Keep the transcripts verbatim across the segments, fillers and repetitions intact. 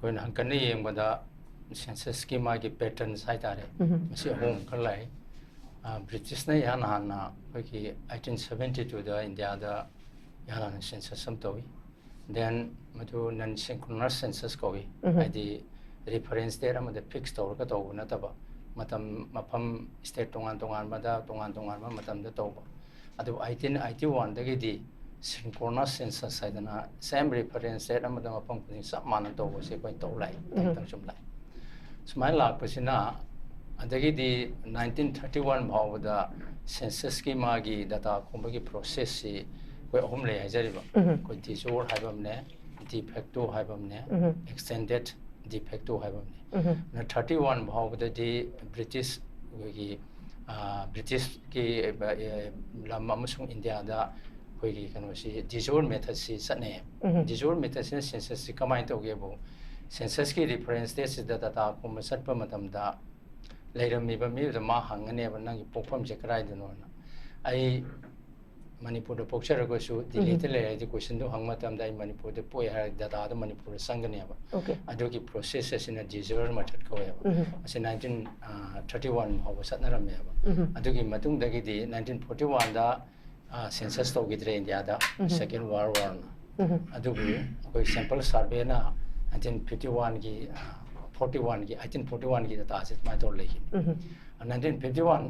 ꯑꯩꯈꯣꯏꯅ ꯍꯪꯀꯠꯅ ꯌꯦꯡꯕꯗ ꯁꯦꯟꯁꯁꯀꯤ ꯃꯥꯒꯤ ꯄꯦꯇꯔꯟꯁ ꯍꯥꯏꯇꯥꯔꯦ, ꯃꯁꯤ ꯑꯍꯣꯡꯕ ꯈꯔ ꯂꯥꯛꯏ꯫ ꯕ꯭ꯔꯤꯇꯤꯁꯅ ꯏꯍꯥꯟ ꯍꯥꯟꯅ ꯑꯩꯈꯣꯏꯒꯤ ꯑꯩꯇꯤꯟ ꯁꯕꯦꯟꯇꯤ ꯇꯨꯗ ꯏꯟꯗꯤꯌꯥꯗ ꯏꯍꯥꯟ ꯍꯥꯟꯅ ꯁꯦꯟꯁꯁ ꯑꯃ ꯇꯧꯏ꯫ ꯗꯦꯟ ꯃꯗꯨ ꯅꯟ ꯁꯤꯟꯀ꯭ꯔꯣꯅꯁ ꯁꯦꯟꯁꯁ ꯀꯧꯏ꯫ ꯍꯥꯏꯗꯤ ꯔꯤꯐꯔꯦꯟꯁ ꯗꯦꯠ ꯑꯃꯗ ꯐꯤꯛꯁ ꯇꯧꯔꯒ ꯇꯧꯕ ꯅꯠꯇꯕ, ꯃꯇꯝ, ꯃꯐꯝ, ꯁ꯭ꯇꯦꯠ ꯇꯣꯉꯥꯟ ꯇꯣꯉꯥꯟꯕꯗ ꯇꯣꯉꯥꯟ ꯇꯣꯉꯥꯟꯕ ꯃꯇꯝꯗ ꯇꯧꯕ꯫ ꯑꯗꯨꯕꯨ ꯑꯩꯇꯤꯟ ꯑꯩꯇꯤ ꯋꯥꯟꯗꯒꯤꯗꯤ ꯁꯤꯟꯀ꯭ꯔꯣꯅꯁ ꯁꯦꯟꯁꯁ ꯍꯥꯏꯗꯅ ꯁꯦꯝ ꯔꯤꯐꯔꯦꯟꯁ ꯗꯦꯠ ꯑꯃꯗ ꯃꯐꯝ ꯈꯨꯗꯤꯡ ꯆꯞ ꯃꯥꯟꯅ ꯇꯧꯕꯁꯦ ꯑꯩꯈꯣꯏꯅ ꯇꯧ ꯂꯥꯛꯏ, ꯃꯇꯝ ꯃꯇꯝ ꯁꯨꯝ ꯂꯥꯛꯏ꯫ ꯁꯨꯃꯥꯏꯅ ꯂꯥꯛꯄꯁꯤꯅ, ꯑꯗꯒꯤꯗꯤ ꯅꯥꯏꯟꯇꯤꯟ ꯊꯥꯔꯇꯤ ꯋꯥꯟ ꯐꯥꯎꯕꯗ ꯁꯦꯟꯁꯁꯀꯤ ꯃꯥꯒꯤ ꯗꯇꯥ ꯈꯣꯝꯕꯒꯤ ꯄ꯭ꯔꯣꯁꯦꯁꯁꯤ ꯑꯩꯈꯣꯏ ꯑꯍꯨꯝ ꯂꯩ ꯍꯥꯏꯖꯔꯤꯕ꯫ ꯑꯩꯈꯣꯏ ꯗꯤꯖꯣꯔ ꯍꯥꯏꯕ ꯑꯃꯅꯦ, ꯗꯤꯐꯦꯛꯇꯣ ꯍꯥꯏꯕ ꯑꯃꯅꯦ, ꯑꯦꯛꯁꯇꯦꯟꯗꯦꯠ ꯗꯤꯐꯦꯛꯇꯣ ꯍꯥꯏꯕ ꯑꯃꯅꯦ꯫ ꯑꯗꯨꯅ ꯊꯥꯔꯇꯤ ꯋꯥꯟ ꯐꯥꯎꯕꯗꯗꯤ ꯕ꯭ꯔꯤꯇꯤꯁ ꯑꯩꯈꯣꯏꯒꯤ, ꯑ, ꯕ꯭ꯔꯤꯇꯤꯁꯀꯤ, ꯑ, ꯑ, ꯂꯝ ꯑꯃꯁꯨꯡ ꯏꯟꯗꯤꯌꯥꯗ ꯑꯩꯈꯣꯏꯒꯤ ꯀꯩꯅꯣꯁꯤ, ꯗꯤꯖꯣꯔ ꯃꯦꯊꯠꯁꯤ ꯆꯠꯅꯩꯌꯦꯕ꯫ ꯗꯤꯖꯣꯔ ꯃꯦꯊꯠꯁꯤꯅ ꯁꯦꯟꯁꯁꯁꯤ ꯀꯃꯥꯏꯅ ꯇꯧꯒꯦꯕꯨ, ꯁꯦꯟꯁꯁꯀꯤ ꯔꯤꯐꯔꯦꯟꯁ ꯗꯦꯠꯁꯤꯗ ꯗꯇꯥ ꯈꯣꯝꯕ ꯆꯠꯄ ꯃꯇꯝꯗ ꯂꯩꯔꯝꯃꯤꯕ ꯃꯤꯗꯨꯗ ꯃꯥ ꯍꯪꯒꯅꯦꯕ, "ꯅꯪꯒꯤ ꯄꯣꯛꯐꯝꯁꯦ ꯀꯗꯥꯏꯗꯅꯣꯅ?" ꯑꯩ ꯃꯅꯤꯄꯨꯔꯗ ꯄꯣꯛꯆꯔꯒꯁꯨ ꯗꯤꯜꯂꯤꯗ ꯂꯩꯔꯗꯤ ꯀꯣꯏꯁꯟꯗꯣ ꯍꯪꯕ ꯃꯇꯝꯗ ꯑꯩ ꯃꯅꯤꯄꯨꯔꯗ ꯄꯣꯛꯑꯦ ꯍꯥꯏꯔꯗꯤ ꯗꯇꯥꯗꯣ ꯃꯅꯤꯄꯨꯔꯗ ꯆꯪꯒꯅꯦꯕ꯫ ꯑꯣꯀꯦ꯫ ꯑꯗꯨꯒꯤ ꯄ꯭ꯔꯣꯁꯦꯁ ꯑꯁꯤꯅ ꯗꯤꯖꯣꯔ ꯃꯦꯊꯠ ꯀꯧꯋꯦꯕ꯫ ꯑꯁꯤ ꯅꯥꯏꯟꯇꯤꯟ ꯊꯥꯔꯇꯤ ꯋꯥꯟ ꯐꯥꯎꯕ ꯆꯠꯅꯔꯝꯃꯦꯕ꯫ ꯑꯗꯨꯒꯤ ꯃꯇꯨꯡꯗꯒꯤꯗꯤ ꯅꯥꯏꯟꯇꯤꯟ ꯐꯣꯔꯇꯤ ꯋꯥꯟꯗ ꯁꯦꯟꯁꯁ ꯇꯧꯈꯤꯗ꯭ꯔꯦ ꯏꯟꯗꯤꯌꯥꯗ, ꯁꯦꯀꯦꯟ ꯋꯥꯔꯜ ꯋꯥꯔꯅ꯫ ꯑꯗꯨꯕꯨ ꯑꯩꯈꯣꯏ ꯁꯦꯝꯄꯜ ꯁꯔꯚꯦꯅ ꯅꯥꯏꯟꯇꯤꯟ ꯐꯤꯐꯇꯤ ꯋꯥꯟꯒꯤ, ꯐꯣꯔꯇꯤ ꯋꯥꯟꯒꯤ, ꯑꯩꯇꯤꯟ ꯐꯣꯔꯇꯤ ꯋꯥꯟꯒꯤ ꯗꯇꯥꯁꯦ ꯑꯗꯨꯃꯥꯏꯅ ꯇꯧꯔ ꯂꯩꯈꯤꯅꯤ꯫ ꯅꯥꯏꯟꯇꯤꯟ ꯐꯤꯐꯇꯤ ꯋꯥꯟ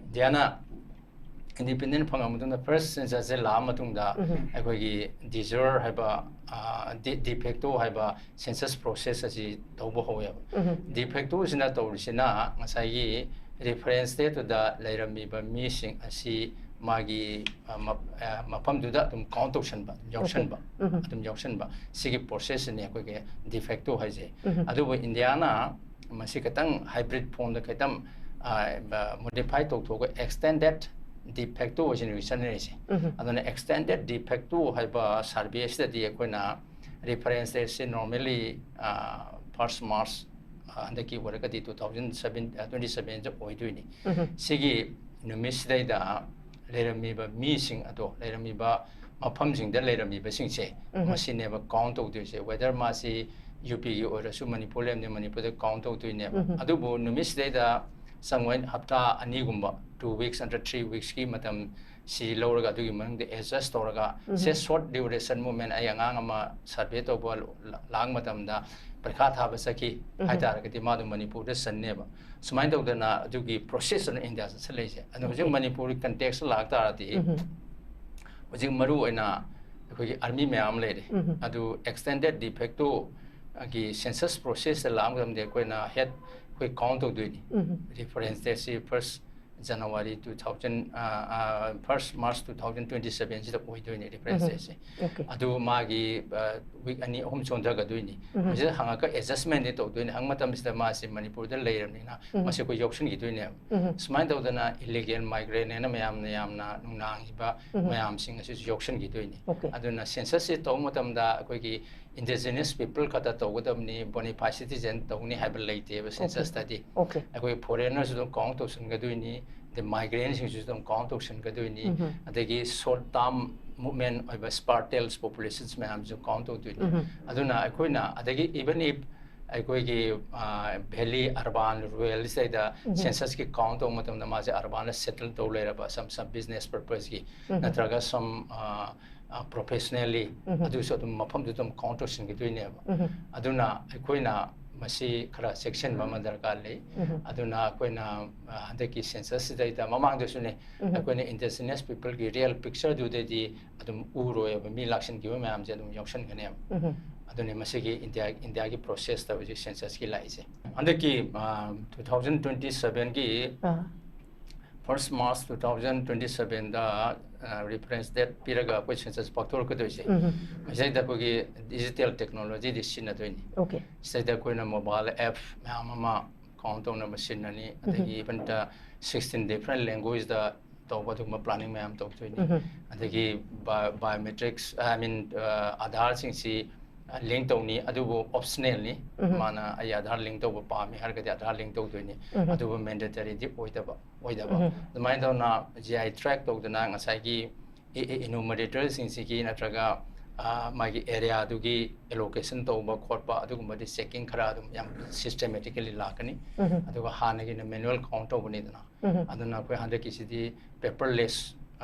ꯏꯟꯗꯤꯌꯥꯅ ꯏꯟꯗꯤꯄꯦꯟꯗꯦꯟ ꯐꯪꯉ ꯃꯇꯨꯡꯗ ꯐꯥꯔꯁ ꯁꯦꯟꯁꯁꯁꯦ ꯂꯥꯛꯑ ꯃꯇꯨꯡꯗ ꯑꯩꯈꯣꯏꯒꯤ ꯗꯤꯖꯣꯔ ꯍꯥꯏꯕ, ꯑ, ꯗꯤ-, ꯗꯤꯐꯦꯛꯇꯣ ꯍꯥꯏꯕ ꯁꯦꯟꯁꯁ ꯄ꯭ꯔꯣꯁꯦꯁ ꯑꯁꯤ ꯇꯧꯕ ꯍꯧꯋꯦꯕ꯫ ꯗꯤꯐꯦꯛꯇꯣꯁꯤꯅ ꯇꯧꯔꯤꯁꯤꯅ ꯉꯁꯥꯏꯒꯤ ꯔꯤꯐꯔꯦꯟꯁ ꯗꯦꯠꯇꯨꯗ ꯂꯩꯔꯝꯃꯤꯕ ꯃꯤꯁꯤꯡ ꯑꯁꯤ ꯃꯥꯒꯤ, ꯑ, ꯃ-, ꯑ, ꯃꯐꯝꯗꯨꯗ ꯑꯗꯨꯝ ꯀꯥꯎꯟ ꯇꯧꯁꯟꯕ, ꯌꯥꯎꯁꯟꯕ, ꯑꯗꯨꯝ ꯌꯥꯎꯁꯟꯕ, ꯁꯤꯒꯤ ꯄ꯭ꯔꯣꯁꯦꯁꯁꯤꯅꯤ ꯑꯩꯈꯣꯏꯒꯤ ꯗꯤꯐꯦꯛꯇꯣ ꯍꯥꯏꯁꯦ꯫ ꯑꯗꯨꯕꯨ ꯏꯟꯗꯤꯌꯥꯅ ꯃꯁꯤ ꯈꯤꯇꯪ ꯍꯥꯏꯕ꯭ꯔꯤꯠ ꯐꯣꯝꯗ ꯈꯤꯇꯪ, ꯑ, ꯃꯣꯗꯤꯐꯥꯏ ꯇꯧꯊꯣꯛꯑꯒ ꯑꯦꯛꯁꯇꯦꯟꯗꯦꯠ ꯗꯤꯐꯦꯛꯇꯣ ꯑꯣꯏꯁꯤꯅ ꯆꯠꯅꯔꯤꯁꯦ꯫ ꯑꯗꯨꯅ ꯑꯦꯛꯁꯇꯦꯟꯗꯦꯠ ꯗꯤꯐꯦꯛꯇꯣ ꯍꯥꯏꯕ ꯁꯔꯚꯦꯁꯤꯗꯗꯤ ꯑꯩꯈꯣꯏꯅ ꯔꯤꯐꯔꯦꯟꯁ ꯗꯦꯠꯁꯦ ꯅꯣꯔꯃꯦꯜꯂꯤ, ꯑ, ꯐꯥꯔꯁ ꯃꯥꯔꯆ, ꯑ, ꯍꯟꯗꯛꯀꯤ ꯑꯣꯏꯔꯒꯗꯤ ꯇꯨ ꯊꯥꯎꯖꯟ ꯁꯕꯦꯟ, ꯑ, ꯇ꯭ꯋꯦꯟꯇꯤ ꯁꯕꯦꯟꯁꯦ ꯑꯣꯏꯗꯣꯏꯅꯤ꯫ ꯁꯤꯒꯤ ꯅꯨꯃꯤꯠꯁꯤꯗꯩꯗ ꯂꯩꯔꯝꯃꯤꯕ ꯃꯤꯁꯤꯡ ꯑꯗꯣ, ꯂꯩꯔꯝꯃꯤꯕ ꯃꯐꯝꯁꯤꯡꯗ ꯂꯩꯔꯝꯃꯤꯕꯁꯤꯡꯁꯦ, ꯃꯁꯤꯅꯦꯕ ꯀꯥꯎꯟ ꯇꯧꯗꯣꯏꯁꯦ, ꯋꯦꯗꯔ ꯃꯥꯁꯤ ꯌꯨ ꯄꯤꯒꯤ ꯑꯣꯏꯔꯁꯨ ꯃꯅꯤꯄꯨꯔ ꯂꯩꯔꯝꯅꯤ, ꯃꯅꯤꯄꯨꯔꯗ ꯀꯥꯎꯟ ꯇꯧꯗꯣꯏꯅꯦꯕ꯫ ꯑꯗꯨꯕꯨ ꯅꯨꯃꯤꯠꯁꯤꯗꯩꯗ ꯆꯪꯉꯣꯏ, ꯍꯞꯇꯥ ꯑꯅꯤꯒꯨꯝꯕ, ꯇꯨ ꯋꯤꯛꯁ ꯅꯠꯇ꯭ꯔ ꯊ꯭ꯔꯤ ꯋꯤꯛꯁꯀꯤ ꯃꯇꯝ ꯁꯤ ꯂꯧꯔꯒ ꯑꯗꯨꯒꯤ ꯃꯅꯨꯡꯗ ꯑꯦꯗꯖꯁ ꯇꯧꯔꯒ, ꯁꯦ, ꯁꯣꯔꯠ ꯗ꯭ꯌꯨꯔꯦꯁꯟ ꯃꯨꯞꯃꯦꯟ, ꯑꯩ ꯑꯉꯥꯡ ꯑꯃ ꯁꯔꯚꯦ ꯇꯧꯕ ꯂ- ꯂꯥꯛ ꯃꯇꯝꯗ ꯄꯔꯤꯈꯥ ꯊꯥꯕ ꯆꯠꯈꯤ ꯍꯥꯏꯇꯥꯔꯒꯗꯤ ꯃꯥꯗꯣ ꯃꯅꯤꯄꯨꯔꯗ ꯆꯟꯅꯦꯕ꯫ ꯁꯨꯃꯥꯏꯅ ꯇꯧꯗꯅ ꯑꯗꯨꯒꯤ ꯄ꯭ꯔꯣꯁꯦꯁ ꯑꯗꯨꯅ ꯏꯟꯗꯤꯌꯥ ꯆꯠꯁꯜꯂꯛꯏꯁꯦ꯫ ꯑꯗꯣ ꯍꯧꯖꯤꯛ ꯃꯅꯤꯄꯨꯔꯒꯤ ꯀꯟꯇꯦꯛꯁ ꯂꯥꯛ ꯇꯥꯔꯗꯤ, ꯍꯧꯖꯤꯛ ꯃꯔꯨ ꯑꯣꯏꯅ ꯑꯩꯈꯣꯏꯒꯤ ꯑꯥꯔꯃꯤ ꯃꯌꯥꯝ ꯂꯩꯔꯦ꯫ ꯑꯗꯨ ꯑꯦꯛꯁꯇꯦꯟꯗꯦꯠ ꯗꯤꯐꯦꯛꯇꯣ ꯒꯤ ꯁꯦꯟꯁꯁ ꯄ꯭ꯔꯣꯁꯦꯁꯇ ꯂꯥꯛꯄ ꯃꯇꯝꯗ ꯑꯩꯈꯣꯏꯅ ꯍꯦꯠ ꯑꯩꯈꯣꯏ ꯀꯥꯎꯟ ꯇꯧꯗꯣꯏꯅꯤ꯫ ꯔꯤꯐꯔꯦꯟꯁ ꯗꯦꯠꯁꯤ first January two thousand, first March two thousand twenty ꯁꯕꯦꯟꯁꯤꯗ ꯑꯣꯏꯗꯣꯏꯅꯤ ꯔꯤꯐꯔꯦꯟꯁ ꯗꯦꯠꯁꯦ꯫ ꯑꯗꯨ ꯃꯥꯒꯤ ꯋꯤꯛ ꯑꯅꯤ ꯑꯍꯨꯝ ꯆꯣꯟꯊꯒꯗꯣꯏꯅꯤ꯫ ꯃꯁꯤꯗ ꯍꯪꯉꯒ ꯑꯦꯗꯖꯁꯃꯦꯟꯗꯤ ꯇꯧꯗꯣꯏꯅꯤ꯫ ꯍꯪꯕ ꯃꯇꯝꯁꯤꯗ ꯃꯥꯁꯤ ꯃꯅꯤꯄꯨꯔꯗ ꯂꯩꯔꯕꯅꯤꯅ ꯃꯁꯤ ꯑꯩꯈꯣꯏ ꯌꯥꯎꯁꯟꯈꯤꯗꯣꯏꯅꯦꯕ꯫ ꯁꯨꯃꯥꯏꯅ ꯇꯧꯗꯅ ꯏꯂꯤꯒꯦꯜ ꯃꯥꯏꯒ꯭ꯔꯦꯟ ꯍꯥꯏꯅ ꯃꯌꯥꯝꯅ ꯌꯥꯝꯅ ꯅꯨꯡꯅꯥꯡꯉꯤꯕ ꯃꯌꯥꯝꯁꯤꯡ ꯑꯁꯤꯁꯨ ꯌꯥꯎꯁꯟꯈꯤꯗꯣꯏꯅꯤ꯫ ꯑꯗꯨꯅ ꯁꯦꯟꯁꯁꯁꯤ ꯇꯧꯕ ꯃꯇꯝꯗ ꯑꯩꯈꯣꯏꯒꯤ ꯏꯟꯗꯤꯖꯤꯅꯁ ꯄꯤꯄꯜ ꯈꯛꯇ ꯇꯧꯒꯗꯕꯅꯤ, ꯕꯣꯅꯤꯐꯥꯏ ꯁꯤꯇꯤꯖꯦꯟ ꯇꯧꯅꯤ ꯍꯥꯏꯕ ꯂꯩꯇꯦꯕ ꯁꯦꯟꯁꯁꯇꯗꯤ꯫ ꯑꯩꯈꯣꯏ ꯐꯣꯔꯦꯅꯔꯁꯨ ꯑꯗꯨꯝ ꯀꯥꯎꯟ ꯇꯧꯁꯟꯒꯗꯣꯏꯅꯤ, ꯑꯗꯩ ꯃꯥꯏꯒ꯭ꯔꯦꯟꯁꯤꯡꯁꯨ ꯑꯗꯨꯝ ꯀꯥꯎꯟ ꯇꯧꯁꯟꯒꯗꯣꯏꯅꯤ, ꯑꯗꯒꯤ ꯁꯣꯔꯠ ꯇꯥꯔꯝ ꯃꯨꯞꯃꯦꯟ ꯑꯣꯏꯕ ꯁ꯭ꯄꯥꯔꯇꯦꯜꯁ ꯄꯣꯄꯨꯂꯦꯁꯟꯁ ꯃꯌꯥꯝꯁꯨ ꯀꯥꯎꯟ ꯇꯧꯗꯣꯏꯅꯤ꯫ ꯑꯗꯨꯅ ꯑꯩꯈꯣꯏꯅ ꯑꯗꯒꯤ ꯏꯚꯟ ꯏꯐ ꯑꯩꯈꯣꯏꯒꯤ ꯚꯦꯂꯤ, ꯑꯔꯕꯥꯟ, ꯔꯨꯔꯦꯜ ꯁꯤꯗꯩꯗ ꯁꯦꯟꯁꯁꯀꯤ ꯀꯥꯎꯟ ꯇꯧꯕ ꯃꯇꯝꯗ ꯃꯥꯁꯦ ꯑꯔꯕꯥꯟꯗ ꯁꯦꯇꯜ ꯇꯧ ꯂꯩꯔꯕ, ꯁꯝ ꯁꯝ ꯕꯤꯖꯤꯅꯦꯁ ꯄꯔꯄꯁꯀꯤ ꯅꯠꯇ꯭ꯔꯒ ꯁꯝ ꯄ꯭ꯔꯣꯐꯦꯁꯅꯦꯜꯂꯤ ꯑꯗꯨꯁꯨ ꯑꯗꯨꯝ ꯃꯐꯝꯗꯨꯗ ꯑꯗꯨꯝ ꯀꯥꯎꯟ ꯇꯧꯁꯤꯟꯈꯤꯗꯣꯏꯅꯦꯕ꯫ ꯑꯗꯨꯅ ꯑꯩꯈꯣꯏꯅ ꯃꯁꯤ ꯈꯔ ꯆꯦꯛꯁꯤꯟꯕ ꯑꯃ ꯗꯔꯀꯥꯔ ꯂꯩ꯫ ꯑꯗꯨꯅ ꯑꯩꯈꯣꯏꯅ ꯍꯟꯗꯛꯀꯤ ꯁꯦꯟꯁꯁꯁꯤꯗꯩꯗ, ꯃꯃꯥꯡꯗꯁꯨꯅꯦ, ꯑꯩꯈꯣꯏꯅ ꯏꯟꯗꯤꯖꯤꯅꯁ ꯄꯤꯄꯜꯒꯤ ꯔꯤꯌꯦꯜ ꯄꯤꯛꯆꯔꯗꯨꯗꯗꯤ ꯑꯗꯨꯝ ꯎꯔꯣꯏꯕ, ꯃꯤ ꯂꯥꯛꯁꯤꯟꯈꯤꯕ ꯃꯌꯥꯝꯁꯦ ꯑꯗꯨꯝ ꯌꯥꯎꯁꯟꯒꯅꯦꯕ꯫ ꯑꯗꯨꯅꯤ ꯃꯁꯤꯒꯤ ꯏꯟꯗꯤꯌꯥ, ꯏꯟꯗꯤꯌꯥꯒꯤ ꯄ꯭ꯔꯣꯁꯦꯁꯇ ꯍꯧꯖꯤꯛ ꯁꯦꯟꯁꯁꯀꯤ ꯂꯥꯛꯏꯁꯦ꯫ ꯍꯟꯗꯛꯀꯤ ꯇꯨ ꯊꯥꯎꯖꯟ ꯇ꯭ꯋꯦꯟꯇꯤ ꯁꯕꯦꯟꯒꯤ first March two thousand twenty ꯁꯕꯦꯟꯗ ꯔꯤꯐꯔꯦꯟꯁ ꯗꯦꯠ ꯄꯤꯔꯒ ꯑꯩꯈꯣꯏ ꯁꯦꯟꯁꯁ ꯄꯥꯡꯊꯣꯔꯛꯀꯗꯣꯏꯁꯦ꯫ ꯃꯁꯤꯗꯩꯗ ꯑꯩꯈꯣꯏꯒꯤ ꯗꯤꯖꯤꯇꯦꯜ ꯇꯦꯛꯅꯣꯂꯣꯖꯤꯗꯤ ꯁꯤꯖꯤꯟꯅꯗꯣꯏꯅꯤ꯫ ꯁꯤꯗꯩꯗ ꯑꯩꯈꯣꯏꯅ ꯃꯣꯕꯥꯏꯜ ꯑꯦꯞ ꯃꯌꯥꯝ ꯑꯃ ꯀꯥꯎꯟ ꯇꯧꯅꯕ ꯁꯤꯖꯤꯟꯅꯅꯤ, ꯑꯗꯒꯤ ꯏꯚꯟꯇ ꯁꯤꯛꯁꯇꯤꯟ ꯗꯤꯐ꯭ꯔꯦꯟ ꯂꯦꯡꯒ꯭ꯋꯦꯖꯇ ꯇꯧꯕ ꯑꯗꯨꯒꯨꯝꯕ ꯄ꯭ꯂꯥꯅꯤꯡ ꯃꯌꯥꯝ ꯇꯧꯗꯣꯏꯅꯤ꯫ ꯑꯗꯒꯤ ꯕꯥꯏꯑꯣꯃꯦꯇ꯭ꯔꯤꯛꯁ, ꯑꯥꯏ ꯃꯤꯟ, ꯑꯥꯙꯥꯔꯁꯤꯡꯁꯤ ꯂꯤꯡ ꯇꯧꯅꯤ, ꯑꯗꯨꯕꯨ ꯑꯣꯞꯁꯅꯦꯜꯅꯤ꯫ ꯃꯥꯅ ꯑꯩ ꯑꯥꯙꯥꯔ ꯂꯤꯡ ꯇꯧꯕ ꯄꯥꯝꯃꯤ ꯍꯥꯏꯔꯒꯗꯤ ꯑꯥꯙꯥꯔ ꯂꯤꯡ ꯇꯧꯗꯣꯏꯅꯤ, ꯑꯗꯨꯕꯨ ꯃꯦꯟꯗꯦꯇꯔꯤꯗꯤ ꯑꯣꯏꯗꯕ ꯑꯣꯏꯗꯕ꯫ ꯑꯗꯨꯃꯥꯏꯅ ꯇꯧꯅ ꯖꯤ ꯑꯥꯏ ꯇ꯭ꯔꯦꯛ ꯇꯧꯗꯅ ꯉꯁꯥꯏꯒꯤ ꯏꯅꯨꯃꯔꯦꯇꯔꯁꯤꯡꯁꯤꯒꯤ ꯅꯠꯇ꯭ꯔꯒ ꯃꯥꯒꯤ ꯑꯦꯔꯤꯌꯥꯗꯨꯒꯤ ꯑꯦꯂꯣꯀꯦꯁꯟ ꯇꯧꯕ ꯈꯣꯠꯄ ꯑꯗꯨꯒꯨꯝꯕꯗꯤ ꯆꯦꯛꯀꯤꯡ ꯈꯔ ꯑꯗꯨꯝ ꯌꯥꯝ ꯁꯤꯁꯇꯦꯃꯦꯇꯤꯀꯦꯂꯤ ꯂꯥꯛꯀꯅꯤ꯫ ꯑꯗꯨꯒ ꯍꯥꯟꯅꯒꯤꯅ ꯃꯦꯅꯨꯋꯦꯜ ꯀꯥꯎꯟ ꯇꯧꯕꯅꯤꯗꯅ꯫ ꯑꯗꯨꯅ ꯑꯩꯈꯣꯏ ꯍꯟꯗꯛꯀꯤꯁꯤꯗꯤ ꯄꯦꯄꯔꯂꯦꯁ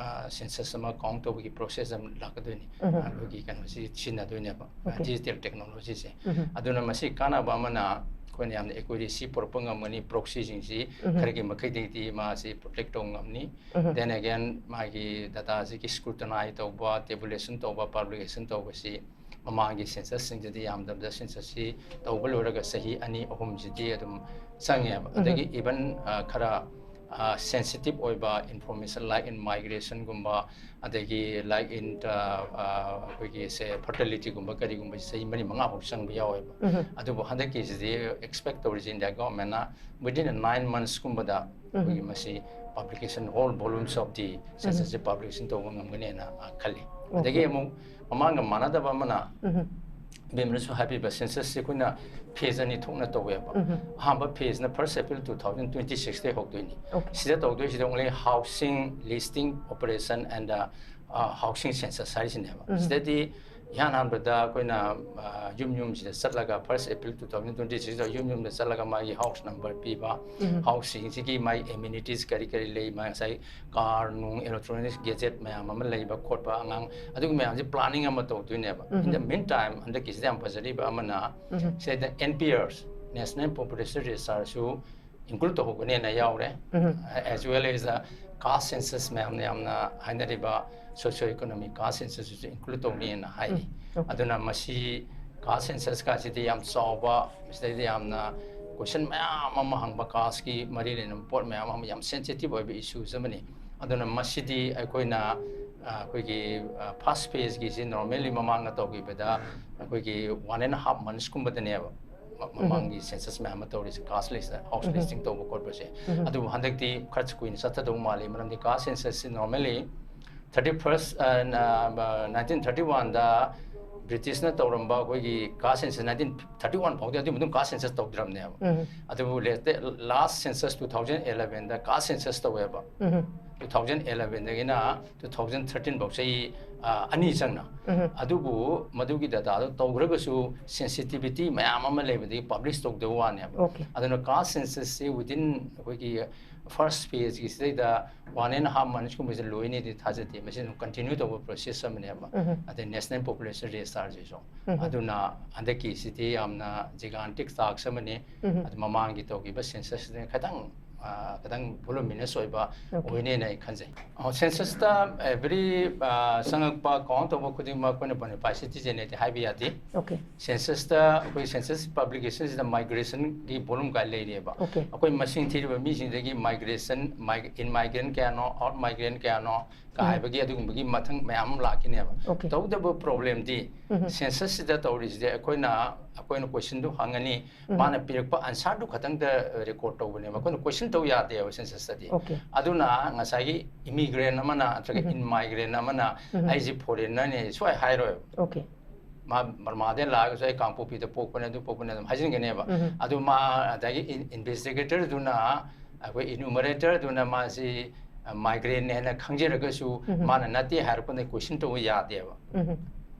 ꯁꯦꯟꯁꯁ ꯑꯃ ꯀꯥꯎꯟ ꯇꯧꯕꯒꯤ ꯄ꯭ꯔꯣꯁꯦꯁ ꯑꯃ ꯂꯥꯛꯀꯗꯣꯏꯅꯤ꯫ ꯑꯩꯈꯣꯏꯒꯤ ꯀꯩꯅꯣꯁꯤ ꯁꯤꯖꯤꯟꯅꯗꯣꯏꯅꯦꯕ, ꯗꯤꯖꯤꯇꯦꯜ ꯇꯦꯛꯅꯣꯂꯣꯖꯤꯁꯦ꯫ ꯑꯗꯨꯅ ꯃꯁꯤ ꯀꯥꯟꯅꯕ ꯑꯃꯅ ꯑꯩꯈꯣꯏꯅ ꯌꯥꯝꯅ ꯑꯦꯀꯨꯔꯦꯁꯤ ꯄꯨꯔꯛꯄ ꯉꯝꯒꯅꯤ, ꯄ꯭ꯔꯣꯛꯁꯤꯁꯤꯡꯁꯤ ꯈꯔꯒꯤ ꯃꯈꯩꯗꯩꯗꯤ ꯃꯥꯁꯤ ꯄ꯭ꯔꯣꯇꯦꯛ ꯇꯧꯕ ꯉꯝꯅꯤ꯫ Then again, ꯃꯥꯒꯤ ꯗꯇꯥꯁꯤꯒꯤ ꯁ꯭ꯀ꯭ꯔꯨꯇꯅꯥꯏ ꯇꯧꯕ, ꯇꯦꯕꯨꯂꯦꯁꯟ ꯇꯧꯕ, ꯄꯕ꯭ꯂꯤꯀꯦꯁꯟ ꯇꯧꯕꯁꯤ ꯃꯃꯥꯡꯒꯤ ꯁꯦꯟꯁꯁꯁꯤꯡꯁꯤꯗꯤ ꯌꯥꯝꯗꯕꯗ ꯁꯦꯟꯁꯁꯁꯤ ꯇꯧꯕ ꯂꯣꯏꯔꯒ ꯆꯍꯤ ꯑꯅꯤ ꯑꯍꯨꯝꯁꯤꯗꯤ ꯑꯗꯨꯝ ꯆꯪꯉꯦꯕ꯫ ꯑꯗꯒꯤ ꯏꯚꯟ ꯈꯔ ꯁꯦꯟꯁꯤꯇꯤꯞ ꯑꯣꯏꯕ ꯏꯟꯐꯣꯔꯃꯦꯁꯟ, ꯂꯥꯏꯛ ꯏꯟ ꯃꯥꯏꯒ꯭ꯔꯦꯁꯟꯒꯨꯝꯕ, ꯑꯗꯒꯤ ꯂꯥꯏꯛ ꯏꯟ ꯑꯩꯈꯣꯏꯒꯤ ꯁꯦ ꯐꯔꯇꯤꯂꯤꯇꯤꯒꯨꯝꯕ ꯀꯔꯤꯒꯨꯝꯕꯁꯤ ꯆꯍꯤ ꯃꯔꯤ ꯃꯉꯥ ꯐꯥꯎ ꯆꯪꯕ ꯌꯥꯎꯋꯦꯕ꯫ ꯑꯗꯨꯕꯨ ꯍꯟꯗꯛꯀꯤꯁꯤꯗꯤ ꯑꯦꯛꯁꯄꯦꯛ ꯇꯧꯔꯤꯁꯤ ꯏꯟꯗꯤꯌꯥ ꯒꯣꯔꯃꯦꯟꯅ within nine months ꯀꯨꯝꯕꯗ ꯑꯩꯈꯣꯏꯒꯤ ꯃꯁꯤ publication, whole volumes of the ꯁꯦꯟꯁꯁꯁꯦ ꯄꯕ꯭ꯂꯤꯀꯦꯁꯟ ꯇꯧꯕ ꯉꯝꯒꯅꯦꯅ ꯈꯜꯂꯤ꯫ ꯑꯗꯒꯤ ꯑꯃꯨꯛ ꯃꯃꯥꯡꯒ ꯃꯥꯟꯅꯗꯕ ꯑꯃꯅ ꯕꯦꯝꯅꯁꯨ ꯍꯥꯏꯕꯤꯕ, ꯁꯦꯟꯁꯁꯁꯦ ꯑꯩꯈꯣꯏꯅ ꯐꯦꯖ ꯑꯅꯤ ꯊꯣꯛꯅ ꯇꯧꯋꯦꯕ꯫ ꯑꯍꯥꯟꯕ ꯐꯦꯖꯅ first April two thousand twenty six ꯇꯩ ꯍꯧꯗꯣꯏꯅꯤ꯫ ꯁꯤꯗ ꯇꯧꯗꯣꯏꯁꯤꯗ only housing listing operation and housing census ꯍꯥꯏꯔꯤꯁꯤꯅꯦꯕ꯫ ꯁꯤꯗꯗꯤ ꯏꯍꯥꯟ ꯍꯥꯟꯕꯗ ꯑꯩꯈꯣꯏꯅ ꯌꯨꯝ ꯌꯨꯝꯁꯤꯗ ꯆꯠꯂꯒ, first April two thousand twenty six ꯇ ꯌꯨꯝ ꯌꯨꯝꯗ ꯆꯠꯂꯒ ꯃꯥꯒꯤ ꯍꯥꯎꯁ ꯅꯝꯕꯔ ꯄꯤꯕ, ꯍꯥꯎꯁꯁꯤꯡꯁꯤꯒꯤ ꯃꯥꯒꯤ ꯑꯦꯃꯤꯅꯤꯇꯤꯁ ꯀꯔꯤ ꯀꯔꯤ ꯂꯩ, ꯃꯥ ꯉꯁꯥꯏ ꯀꯥꯔ ꯅꯨꯡ, ꯏꯂꯦꯛꯇ꯭ꯔꯣꯅꯤꯛꯁ ꯒꯦꯖꯦꯠ ꯃꯌꯥꯝ ꯑꯃ ꯂꯩꯕ ꯈꯣꯠꯄ, ꯑꯉꯥꯡ ꯑꯗꯨꯒꯤ ꯃꯌꯥꯝꯁꯦ ꯄ꯭ꯂꯥꯅꯤꯡ ꯑꯃ ꯇꯧꯗꯣꯏꯅꯦꯕ꯫ In the meantime, ꯍꯟꯗꯛꯀꯤꯁꯤꯗ ꯌꯥꯝ ꯐꯖꯔꯤꯕ ꯑꯃꯅ ꯁꯤꯗ N P R, National Population Register ꯁꯨ include ꯇꯧꯍꯧꯒꯅꯦꯅ ꯌꯥꯎꯔꯦ꯫ As well as caste census ꯃꯌꯥꯝꯅ ꯌꯥꯝꯅ ꯍꯥꯏꯅꯔꯤꯕ socio economic caste census ꯁꯨ include ꯇꯧꯅꯤꯅ ꯍꯥꯏꯔꯤ꯫ ꯑꯗꯨꯅ ꯃꯁꯤ caste census ꯀꯥꯁꯤꯗꯤ ꯌꯥꯝ ꯆꯥꯎꯕ, ꯃꯁꯤꯗꯩꯗ ꯌꯥꯝꯅ question ꯃꯌꯥꯝ ꯑꯃ ꯍꯪꯕ, caste ꯀꯤ ꯃꯔꯤ ꯂꯩꯅꯕ ꯄꯣꯠ ꯃꯌꯥꯝ ꯑꯃ, ꯌꯥꯝ sensitive ꯑꯣꯏꯕ issues ꯑꯃꯅꯤ꯫ ꯑꯗꯨꯅ ꯃꯁꯤꯗꯤ ꯑꯩꯈꯣꯏꯅ ꯑꯩꯈꯣꯏꯒꯤ first phase ꯀꯤꯁꯤ normally ꯃꯃꯥꯡꯗ ꯇꯧꯈꯤꯕꯗ ꯑꯩꯈꯣꯏꯒꯤ one and half months ꯀꯨꯝꯕꯗꯅꯦꯕ ꯃꯃꯥꯡꯒꯤ census ꯃꯌꯥꯝ ꯑꯃ ꯇꯧꯔꯤꯁꯦ, caste list, house listing ꯇꯧꯕ ꯈꯣꯠꯄꯁꯦ꯫ ꯑꯗꯨꯕꯨ ꯍꯟꯗꯛꯇꯤ ꯈꯔ ꯀꯨꯏꯅ ꯆꯠꯊꯗꯧ ꯃꯥꯜꯂꯤ꯫ ꯃꯔꯝꯗꯤ caste census ꯁꯤ normally thirty first nineteen thirty one ꯗ ꯕ꯭ꯔꯤꯇꯤꯁꯅ ꯇꯧꯔꯝꯕ ꯑꯩꯈꯣꯏꯒꯤ caste census, nineteen thirty one ꯐꯥꯎꯗꯤ, ꯑꯗꯨꯒꯤ ꯃꯇꯨꯡ caste census ꯇꯧꯗ꯭ꯔꯕꯅꯦꯕ꯫ ꯑꯗꯨꯕꯨ last census two thousand eleven ꯗ caste census ꯇꯧꯋꯦꯕ꯫ ꯇꯨ ꯊꯥꯎꯖꯟ ꯑꯦꯂꯚꯦꯟꯗꯒꯤꯅ ꯇꯨ ꯊꯥꯎꯖꯟ ꯊꯥꯔꯇꯤꯟ ꯐꯥꯎ ꯆꯍꯤ ꯑꯅꯤ ꯆꯪꯅ꯫ ꯑꯗꯨꯕꯨ ꯃꯗꯨꯒꯤ ꯗꯇꯥꯗꯣ ꯇꯧꯈ꯭ꯔꯒꯁꯨ ꯁꯦꯟꯁꯤꯇꯤꯚꯤꯇꯤ ꯃꯌꯥꯝ ꯑꯃ ꯂꯩꯕꯗꯒꯤ ꯄꯕ꯭ꯂꯤꯁ ꯇꯧꯗꯕ ꯋꯥꯅꯦꯕ꯫ ꯑꯣꯀꯦ꯫ ꯑꯗꯨꯅ ꯀꯥꯁ ꯁꯦꯟꯁꯁꯁꯤ ꯋꯤꯗꯤꯟ ꯑꯩꯈꯣꯏꯒꯤ ꯐꯥꯔꯁ ꯐꯦꯖꯀꯤꯁꯤꯗꯩꯗ ꯋꯥꯟ ꯑꯦꯟ ꯍꯥꯐ ꯃꯟꯁꯀꯨꯝꯕꯁꯤ ꯂꯣꯏꯅꯤꯗꯤ ꯊꯥꯖꯗꯦ꯫ ꯃꯁꯤ ꯑꯗꯨꯝ ꯀꯟꯇꯤꯅ꯭ꯌꯨ ꯇꯧꯕ ꯄ꯭ꯔꯣꯁꯦꯁ ꯑꯃꯅꯦꯕ꯫ ꯑꯗꯩ ꯅꯦꯁꯅꯦꯜ ꯄꯣꯄꯨꯂꯦꯁꯟ ꯔꯦꯖꯤꯁꯇꯥꯔꯁꯤꯁꯨ꯫ ꯑꯗꯨꯅ ꯍꯟꯗꯛꯀꯤꯁꯤꯗꯤ ꯌꯥꯝꯅ ꯖꯤꯒꯥꯟꯇꯤꯛ ꯇꯥꯛꯁ ꯑꯃꯅꯤ꯫ ꯑꯗꯨ ꯃꯃꯥꯡꯒꯤ ꯇꯧꯈꯤꯕ ꯁꯦꯟꯁꯁꯁꯤꯗ ꯈꯤꯇꯪ ꯑ, ꯈꯤꯇꯪ ꯚꯣꯂꯨꯃꯤꯅꯁ ꯑꯣꯏꯕ Okay. ꯑꯣꯏꯅꯦꯅ ꯑꯩ ꯈꯟꯖꯩ꯫ ꯁꯦꯟꯁꯁꯇ ꯑꯦꯚ꯭ꯔꯤ ꯆꯪꯉꯛꯄ ꯀꯥꯎꯟ ꯇꯧꯕ ꯈꯨꯗꯤꯡꯃꯛ ꯑꯩꯈꯣꯏꯅ ꯕꯣꯅꯤꯐꯥꯏ ꯁꯤꯇꯤꯖꯦꯟꯅꯦꯗꯤ ꯍꯥꯏꯕ ꯌꯥꯗꯦ꯫ ꯑꯣꯀꯦ꯫ ꯁꯦꯟꯁꯁꯇ ꯑꯩꯈꯣꯏ ꯁꯦꯟꯁꯁ ꯄꯕ꯭ꯂꯤꯀꯦꯁꯟꯁꯤꯗ ꯃꯥꯏꯒ꯭ꯔꯦꯁꯟꯒꯤ ꯚꯣꯂꯨꯝ ꯀꯥꯏ ꯂꯩꯔꯤꯑꯕ꯫ ꯑꯣꯀꯦ꯫ ꯑꯩꯈꯣꯏ ꯃꯁꯤꯡ ꯊꯤꯔꯤꯕ ꯃꯤꯁꯤꯡꯗꯒꯤ ꯃꯥꯏꯒ꯭ꯔꯦꯁꯟ, ꯃꯥꯏ-, ꯏꯟ ꯃꯥꯏꯒ꯭ꯔꯦꯟ ꯀꯌꯥꯅꯣ, ꯑꯥꯎꯠ ꯃꯥꯏꯒ꯭ꯔꯦꯟ ꯀꯌꯥꯅꯣ ꯀ ꯎꯝ꯫ ꯍꯥꯏꯕꯒꯤ ꯑꯗꯨꯒꯨꯝꯕꯒꯤ ꯃꯊꯪ ꯃꯌꯥꯝ ꯑꯃ ꯂꯥꯛꯈꯤꯅꯦꯕ꯫ ꯑꯣꯀꯦ꯫ ꯇꯧꯕꯇꯕꯨ ꯄ꯭ꯔꯣꯕ꯭ꯂꯦꯝꯗꯤ ꯎꯝ꯫ ꯁꯦꯟꯁꯁꯁꯤꯗ ꯇꯧꯔꯤꯁꯤꯗꯤ ꯑꯩꯈꯣꯏꯅ, ꯑꯩꯈꯣꯏꯅ ꯀꯣꯏꯁꯟꯗꯨ ꯍꯪꯉꯅꯤ, ꯎꯝ꯫ ꯃꯥꯅ ꯄꯤꯔꯛꯄ ꯑꯟꯁꯥꯔꯗꯨ ꯈꯛꯇꯪꯗ ꯔꯦꯀꯣꯔꯠ ꯇꯧꯕꯅꯦꯕ꯫ ꯑꯩꯈꯣꯏꯅ ꯀꯣꯏꯁꯟ ꯇꯧ ꯌꯥꯗꯦꯕ ꯁꯦꯟꯁꯁꯇꯗꯤ꯫ ꯑꯣꯀꯦ꯫ ꯑꯗꯨꯅ ꯉꯁꯥꯏꯒꯤ ꯏꯃꯤꯒ꯭ꯔꯦꯟ ꯑꯃꯅ ꯅꯠꯇ꯭ꯔꯒ ꯎꯝ꯫ ꯏꯟ ꯃꯥꯏꯒ꯭ꯔꯦꯟ ꯑꯃꯅ ꯎꯝ꯫ ꯑꯩꯁꯦ ꯐꯣꯔꯦꯟꯅꯔꯅꯦ ꯁꯨꯡꯍꯥꯏ ꯍꯥꯏꯔꯣꯏꯕ꯫ ꯑꯣꯀꯦ꯫ ꯃꯥ ꯕꯔꯃꯥꯗꯩ ꯂꯥꯛꯑꯒꯁꯨ ꯑꯩ ꯀꯥꯡꯄꯣꯛꯄꯤꯗ ꯄꯣꯛꯄꯅꯦ, ꯑꯗꯨ ꯄꯣꯛꯄꯅꯦ ꯑꯗꯨꯝ ꯍꯥꯏꯖꯤꯟꯒꯅꯦꯕ꯫ ꯎꯝ꯫ ꯑꯗꯨ ꯃꯥ ꯑꯗꯒꯤ ꯏꯟ-, ꯏꯟꯚꯦꯁꯇꯤꯒꯦꯇꯔꯗꯨꯅ, ꯑꯩꯈꯣꯏ ꯏꯅꯨꯃꯔꯦꯇꯔꯗꯨꯅ ꯃꯥꯁꯤ ꯃꯥꯏꯒ꯭ꯔꯦꯟꯅꯦ ꯍꯥꯏꯅ ꯈꯪꯖꯔꯒꯁꯨ ꯎꯝ꯫ ꯃꯥꯅ ꯅꯠꯇꯦ ꯍꯥꯏꯔꯛꯄꯗ ꯀꯣꯏꯁꯟ ꯇꯧꯕ ꯌꯥꯗꯦꯕ꯫ ꯎꯝ꯫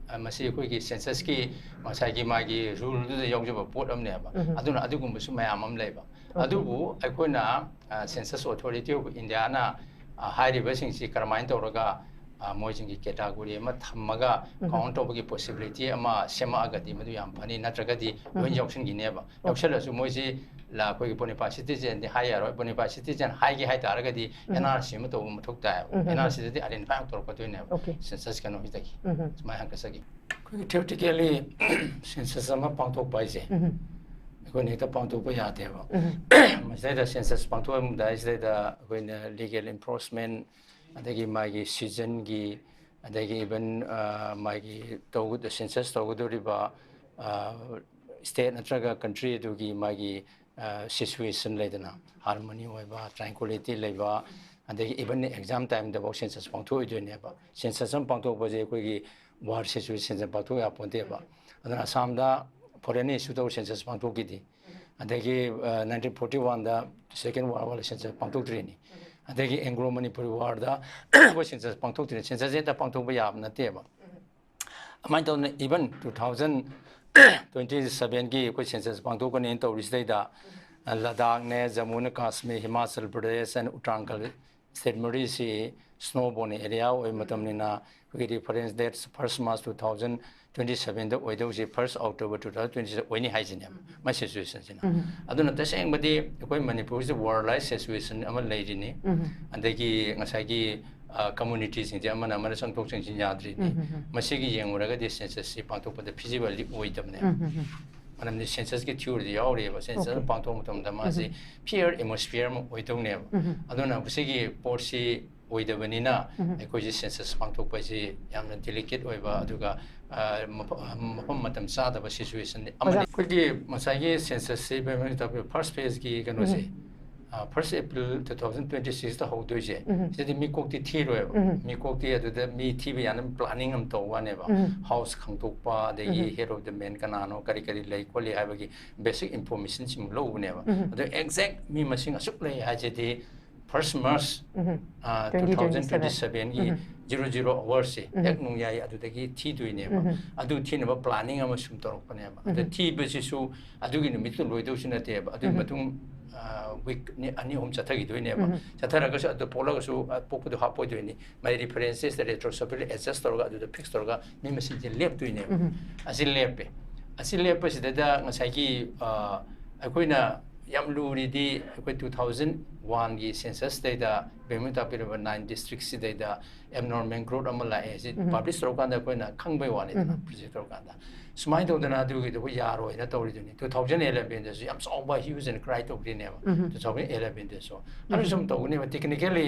ꯑ, ꯃꯁꯤ ꯑꯩꯈꯣꯏꯒꯤ ꯁꯦꯟꯁꯁꯀꯤ ꯉꯁꯥꯏꯒꯤ ꯃꯥꯒꯤ ꯔꯨꯜꯗꯨꯗ ꯌꯥꯎꯖꯕ ꯄꯣꯠ ꯑꯃꯅꯦꯕ꯫ ꯎꯝ꯫ ꯑꯗꯨꯅ ꯑꯗꯨꯒꯨꯝꯕꯁꯨ ꯃꯌꯥꯝ ꯑꯃ ꯂꯩꯕ꯫ ꯑꯣꯀꯦ꯫ ꯑꯗꯨꯕꯨ ꯑꯩꯈꯣꯏꯅ, ꯑ, Census Authority of Indiaꯅ, ꯑ, ꯍꯥꯏꯔꯤꯕꯁꯤꯡꯁꯤ ꯀꯔꯝꯍꯥꯏꯅ ꯇꯧꯔꯒ, ꯑ, ꯃꯣꯏꯁꯤꯡꯒꯤ ꯀꯦꯇꯥꯒꯣꯔꯤ ꯑꯃ ꯊꯝꯃꯒ ꯎꯝ꯫ ꯀꯥꯎꯟ ꯇꯧꯕꯒꯤ ꯄꯣꯁꯤꯕꯤꯂꯤꯇꯤ ꯑꯃ ꯁꯦꯝꯃꯛꯑꯒꯗꯤ ꯃꯗꯨ ꯌꯥꯝ ꯐꯅꯤ, ꯅꯠꯇ꯭ꯔꯒꯗꯤ ꯂꯣꯏ ꯎꯝ꯫ ꯌꯥꯎꯁꯟꯈꯤꯅꯦꯕ꯫ ꯑꯣꯀꯦ꯫ ꯌꯥꯎꯁꯜꯂꯁꯨ ꯃꯣꯏꯁꯤ ꯂ-, ꯑꯩꯈꯣꯏꯒꯤ ꯕꯣꯅꯤꯐꯥꯏ ꯁꯤꯇꯤꯖꯦꯟꯗꯤ ꯍꯥꯏ ꯌꯥꯔꯣꯏ꯫ ꯕꯣꯅꯤꯐꯥꯏ ꯁꯤꯇꯤꯖꯦꯟ ꯍꯥꯏꯒꯦ ꯍꯥꯏ ꯇꯥꯔꯒꯗꯤ ꯎꯝ꯫ ꯑꯦꯟ ꯑꯥꯔ ꯁꯤ ꯑꯃ ꯇꯧꯕ ꯃꯊꯧ ꯇꯥꯏꯌꯦꯕ꯫ ꯎꯝ꯫ ꯑꯦꯟ ꯑꯥꯔ ꯁꯤꯗꯗꯤ ꯑꯥꯏꯗꯦꯟꯇꯤꯐꯥꯏ ꯑꯃ ꯇꯧꯔꯛꯀꯗꯣꯏꯅꯦꯕ꯫ ꯑꯣꯀꯦ꯫ ꯁꯦꯟꯁꯁ ꯀꯩꯅꯣꯁꯤꯗꯒꯤ꯫ ꯎꯝ꯫ ꯁꯨꯃꯥꯏꯅ ꯍꯪꯒꯠꯆꯈꯤ꯫ ꯑꯩꯈꯣꯏꯒꯤ ꯊꯤꯑꯣꯔꯤꯇꯤꯀꯦꯜꯂꯤ ꯁꯦꯟꯁꯁ ꯑꯃ ꯄꯥꯡꯊꯣꯛꯄ ꯍꯥꯏꯁꯦ ꯎꯝ꯫ ꯑꯩꯈꯣꯏꯅ ꯍꯦꯛꯇ ꯄꯥꯡꯊꯣꯛꯄ ꯌꯥꯗꯦꯕ꯫ ꯎꯝ꯫ ꯃꯁꯤꯗꯩꯗ ꯁꯦꯟꯁꯁ ꯄꯥꯡꯊꯣꯛꯑꯝꯗꯥꯏꯁꯤꯗꯩꯗ ꯑꯩꯈꯣꯏꯅ ꯂꯤꯒꯦꯜ ꯏꯟꯐꯣꯔꯁꯃꯦꯟ, ꯑꯗꯒꯤ ꯃꯥꯒꯤ ꯁꯤꯖꯟꯒꯤ, ꯑꯗꯒꯤ ꯏꯚꯟ, ꯑ, ꯃꯥꯒꯤ ꯇꯧꯒ-, ꯁꯦꯟꯁꯁ ꯇꯧꯒꯗꯧꯔꯤꯕ, ꯑ, ꯁ꯭ꯇꯦꯠ ꯅꯠꯇ꯭ꯔꯒ ꯀꯟꯇ꯭ꯔꯤ ꯑꯗꯨꯒꯤ ꯃꯥꯒꯤ, ꯑ, ꯁꯤꯆꯨꯋꯦꯁꯟ ꯂꯩꯗꯅ, ꯍꯥꯔꯃꯣꯅꯤ ꯑꯣꯏꯕ, ꯇ꯭ꯔꯥꯟꯀ꯭ꯋꯤꯂꯤꯇꯤ ꯂꯩꯕ, ꯑꯗꯒꯤ ꯏꯚꯟ ꯑꯦꯛꯖꯥꯝ ꯇꯥꯏꯝꯗꯐꯥꯎ ꯁꯦꯟꯁꯁ ꯄꯥꯡꯊꯣꯛꯑꯣꯏꯗꯣꯏꯅꯦꯕ꯫ ꯁꯦꯟꯁꯁ ꯑꯃ ꯄꯥꯡꯊꯣꯛꯄꯁꯦ ꯑꯩꯈꯣꯏꯒꯤ ꯋꯥꯔ ꯁꯤꯆꯨꯋꯦꯁꯟꯁꯦ ꯄꯥꯡꯊꯣꯛ ꯌꯥꯄꯣꯟꯇꯦꯕ꯫ ꯑꯗꯨꯅ ꯑꯁꯥꯝꯗ ꯐꯣꯔꯦꯟ ꯏꯟꯁꯇꯤꯇ꯭ꯌꯨꯠ ꯁꯦꯟꯁꯁ ꯄꯥꯡꯊꯣꯛꯈꯤꯗꯦ꯫ ꯑꯗꯒꯤ, ꯑ, ꯅꯥꯏꯟꯇꯤꯟ ꯐꯣꯔꯇꯤ ꯋꯥꯟꯗ ꯁꯦꯀꯦꯟ ꯋꯥꯔꯜ ꯋꯥꯔ ꯁꯦꯟꯁꯁ ꯄꯥꯡꯊꯣꯛꯇ꯭ꯔꯤꯅꯤ꯫ ꯑꯗꯒꯤ ꯑꯦꯡꯒ꯭ꯂꯣ ꯃꯅꯤꯄꯨꯔꯤ ꯋꯥꯔꯗ ꯑꯩꯈꯣꯏ ꯁꯦꯟꯁꯁ ꯄꯥꯡꯊꯣꯛꯇ꯭ꯔꯤꯅꯦ꯫ ꯁꯦꯟꯁꯁꯁꯦ ꯍꯦꯛꯇ ꯄꯥꯡꯊꯣꯛꯄ ꯌꯥꯕ ꯅꯠꯇꯦꯕ꯫ ꯑꯗꯨꯃꯥꯏꯅ ꯇꯧꯗꯅ even two thousand twenty sevenꯒꯤ ꯑꯩꯈꯣꯏ ꯁꯦꯟꯁꯁ ꯄꯥꯡꯊꯣꯛꯀꯅꯦꯅ ꯇꯧꯔꯤꯁꯤꯗꯩꯗ ꯂꯗꯥꯈꯅꯦ, Jammu and Kashmir, Himachal Pradesh and Uttarakhand state ꯃꯔꯤꯁꯤ snow born area ꯑꯣꯏꯕ ꯃꯇꯝꯅꯤꯅ ꯑꯩꯈꯣꯏꯒꯤ reference date first March two thousand twenty sevenꯗ ꯑꯣꯏꯗꯧꯁꯤ first October two thousand twenty seven ꯑꯣꯏꯅꯤ ꯍꯥꯏꯁꯤꯅꯦꯕ ꯃꯥꯏ situationꯁꯤꯅ꯫ ꯑꯗꯨꯅ ꯇꯁꯦꯡꯕꯗꯤ ꯑꯩꯈꯣꯏ ꯃꯅꯤꯄꯨꯔꯁꯤ ꯋꯥꯔꯜꯗ ꯁꯤꯆꯨꯋꯦꯁꯟ ꯑꯃ ꯂꯩꯔꯤꯅꯤ꯫ ꯑꯗꯒꯤ ꯉꯁꯥꯏꯒꯤ ꯀꯝꯃꯨꯅꯤꯇꯤꯁꯤꯡꯁꯦ ꯑꯃꯅ ꯑꯃꯅ ꯆꯪꯊꯣꯛ ꯆꯪꯁꯤꯟ ꯌꯥꯗ꯭ꯔꯤꯅꯤ꯫ ꯃꯁꯤꯒꯤ ꯌꯦꯡꯉꯨꯔꯒꯗꯤ ꯁꯦꯟꯁꯁꯁꯤ ꯄꯥꯡꯊꯣꯛꯄꯗ ꯐꯤꯖꯤꯕꯜꯗꯤ ꯑꯣꯏꯗꯕꯅꯦꯕ꯫ ꯃꯔꯝꯗꯤ ꯁꯦꯟꯁꯁꯀꯤ ꯊꯤꯑꯣꯔꯤꯗ ꯌꯥꯎꯔꯤꯑꯕ꯫ Census okay. ꯄꯥꯡꯊꯣꯛꯄ ꯃꯇꯝꯗ ꯃꯥꯁꯤ ꯐꯤꯌꯔ ꯑꯦꯠꯃꯣꯁꯐꯤꯌꯔ ꯑꯃ ꯑꯣꯏꯗꯧꯅꯦꯕ꯫ ꯑꯗꯨꯅ ꯃꯁꯤꯒꯤ ꯄꯣꯠꯁꯤ ꯑꯣꯏꯗꯕꯅꯤꯅ ꯑꯩꯈꯣꯏꯁꯤ ꯁꯦꯟꯁꯁ ꯄꯥꯡꯊꯣꯛꯄ ꯍꯥꯏꯁꯤ ꯌꯥꯝꯅ ꯗꯤꯂꯤꯀꯦꯠ ꯑꯣꯏꯕ ꯑꯗꯨꯒ ꯃꯐꯝ ꯃꯇꯝ ꯆꯥꯗꯕ ꯁꯤꯆꯨꯋꯦꯁꯟ ꯑꯃꯅꯤ꯫ ꯑꯩꯈꯣꯏꯒꯤ ꯉꯁꯥꯏꯒꯤ ꯁꯦꯟꯁꯁꯁꯤ ꯐꯥꯔꯁ ꯐꯦꯖꯀꯤ ꯀꯩꯅꯣꯁꯦ first April two thousand twenty sixꯇ ꯍꯧꯗꯣꯏꯁꯦ꯫ ꯁꯤꯗꯗꯤ ꯃꯤꯀꯣꯛꯇꯤ ꯊꯤꯔꯣꯏꯕ꯫ ꯃꯤꯀꯣꯛꯇꯤ ꯑꯗꯨꯗ ꯃꯤ ꯊꯤꯕ ꯌꯥꯅꯕ ꯄ꯭ꯂꯥꯅꯤꯡ ꯑꯃ ꯇꯧꯕ ꯋꯥꯅꯦꯕ꯫ ꯍꯥꯎꯁ ꯈꯪꯗꯣꯛꯄ ꯑꯗꯒꯤ head of the man ꯀꯅꯥꯅꯣ, ꯀꯔꯤ ꯀꯔꯤ ꯂꯩ ꯈꯣꯠꯂꯤ ꯍꯥꯏꯕꯒꯤ ꯕꯦꯁꯤꯛ ꯏꯟꯐꯣꯔꯃꯦꯁꯟꯁꯤꯃꯨꯛ ꯂꯧꯕꯅꯦꯕ꯫ ꯑꯗꯣ ꯑꯦꯛꯖꯦꯛ ꯃꯤ ꯃꯁꯤꯡ ꯑꯁꯨꯛ ꯂꯩ ꯍꯥꯏꯁꯤꯗꯤ first March two thousand twenty sevenꯒꯤ zero zero hourꯁꯦ ꯍꯦꯛ ꯅꯣꯡꯌꯥꯏ ꯑꯗꯨꯗꯒꯤ ꯊꯤꯗꯣꯏꯅꯦꯕ꯫ ꯑꯗꯨ ꯊꯤꯅꯕ ꯄ꯭ꯂꯥꯅꯤꯡ ꯑꯃ ꯁꯨꯝ ꯇꯧꯔꯛꯄꯅꯦꯕ꯫ ꯑꯗ ꯊꯤꯕꯁꯤꯁꯨ ꯑꯗꯨꯒꯤ ꯅꯨꯃꯤꯠꯇꯨ ꯂꯣꯏꯗꯧꯁꯨ ꯅꯠꯇꯦꯕ꯫ ꯑꯗꯨꯒꯤ ꯃꯇꯨꯡ ꯋꯤꯛ ꯑꯅꯤ ꯑꯍꯨꯝ ꯆꯠꯊꯈꯤꯗꯣꯏꯅꯦꯕ꯫ ꯆꯠꯊꯔꯒꯁꯨ ꯑꯗꯨ ꯄꯣꯛꯂꯒꯁꯨ ꯄꯣꯛꯄꯗꯣ ꯍꯥꯞꯄꯣꯏꯗꯣꯏꯅꯤ꯫ ꯃꯥꯏ references retrospectively adjust ꯇꯧꯔꯒ ꯑꯗꯨꯗ ꯐꯤꯛꯁ ꯇꯧꯔꯒ ꯃꯤ ꯃꯁꯤꯡꯁꯦ ꯂꯦꯞꯇꯣꯏꯅꯦꯕ꯫ ꯑꯁꯤ ꯂꯦꯞꯄꯦ꯫ ꯑꯁꯤ ꯂꯦꯞꯄꯁꯤꯗꯩꯗ ꯉꯁꯥꯏꯒꯤ ꯑꯩꯈꯣꯏꯅ ꯌꯥꯝ ꯂꯨꯔꯤꯗꯤ ꯑꯩꯈꯣꯏ two thousand oneꯒꯤ ꯁꯦꯟꯁꯁꯇꯩꯗ ꯕꯦꯃꯨ ꯇꯥꯛꯄꯤꯔꯕ nine districtꯁꯤꯗꯩꯗ abnormal growth ꯑꯃ ꯂꯥꯛꯑꯦ꯫ ꯁꯤ ꯄꯕ꯭ꯂꯤꯁ ꯇꯧꯔꯀꯥꯟꯗ ꯑꯩꯈꯣꯏꯅ ꯈꯪꯕꯩ ꯋꯥꯅꯤꯗꯅ꯫ ꯄ꯭ꯔꯣꯖꯦꯛ ꯇꯧꯔꯀꯥꯟꯗ ꯁꯨꯃꯥꯏꯅ ꯇꯧꯗꯅ ꯑꯗꯨꯒꯤꯗꯣ ꯑꯩꯈꯣꯏ ꯌꯥꯔꯣꯏꯅ ꯇꯧꯔꯤꯗꯨꯅꯤ꯫ Two thousand elevenꯗꯁꯨ ꯌꯥꯝ ꯆꯥꯎꯕ hue and cry ꯇꯧꯈ꯭ꯔꯤꯅꯦꯕ꯫ Two thousand elevenꯗꯁꯨ ꯑꯗꯨ ꯁꯨꯝ ꯇꯧꯒꯅꯦꯕ꯫ Technically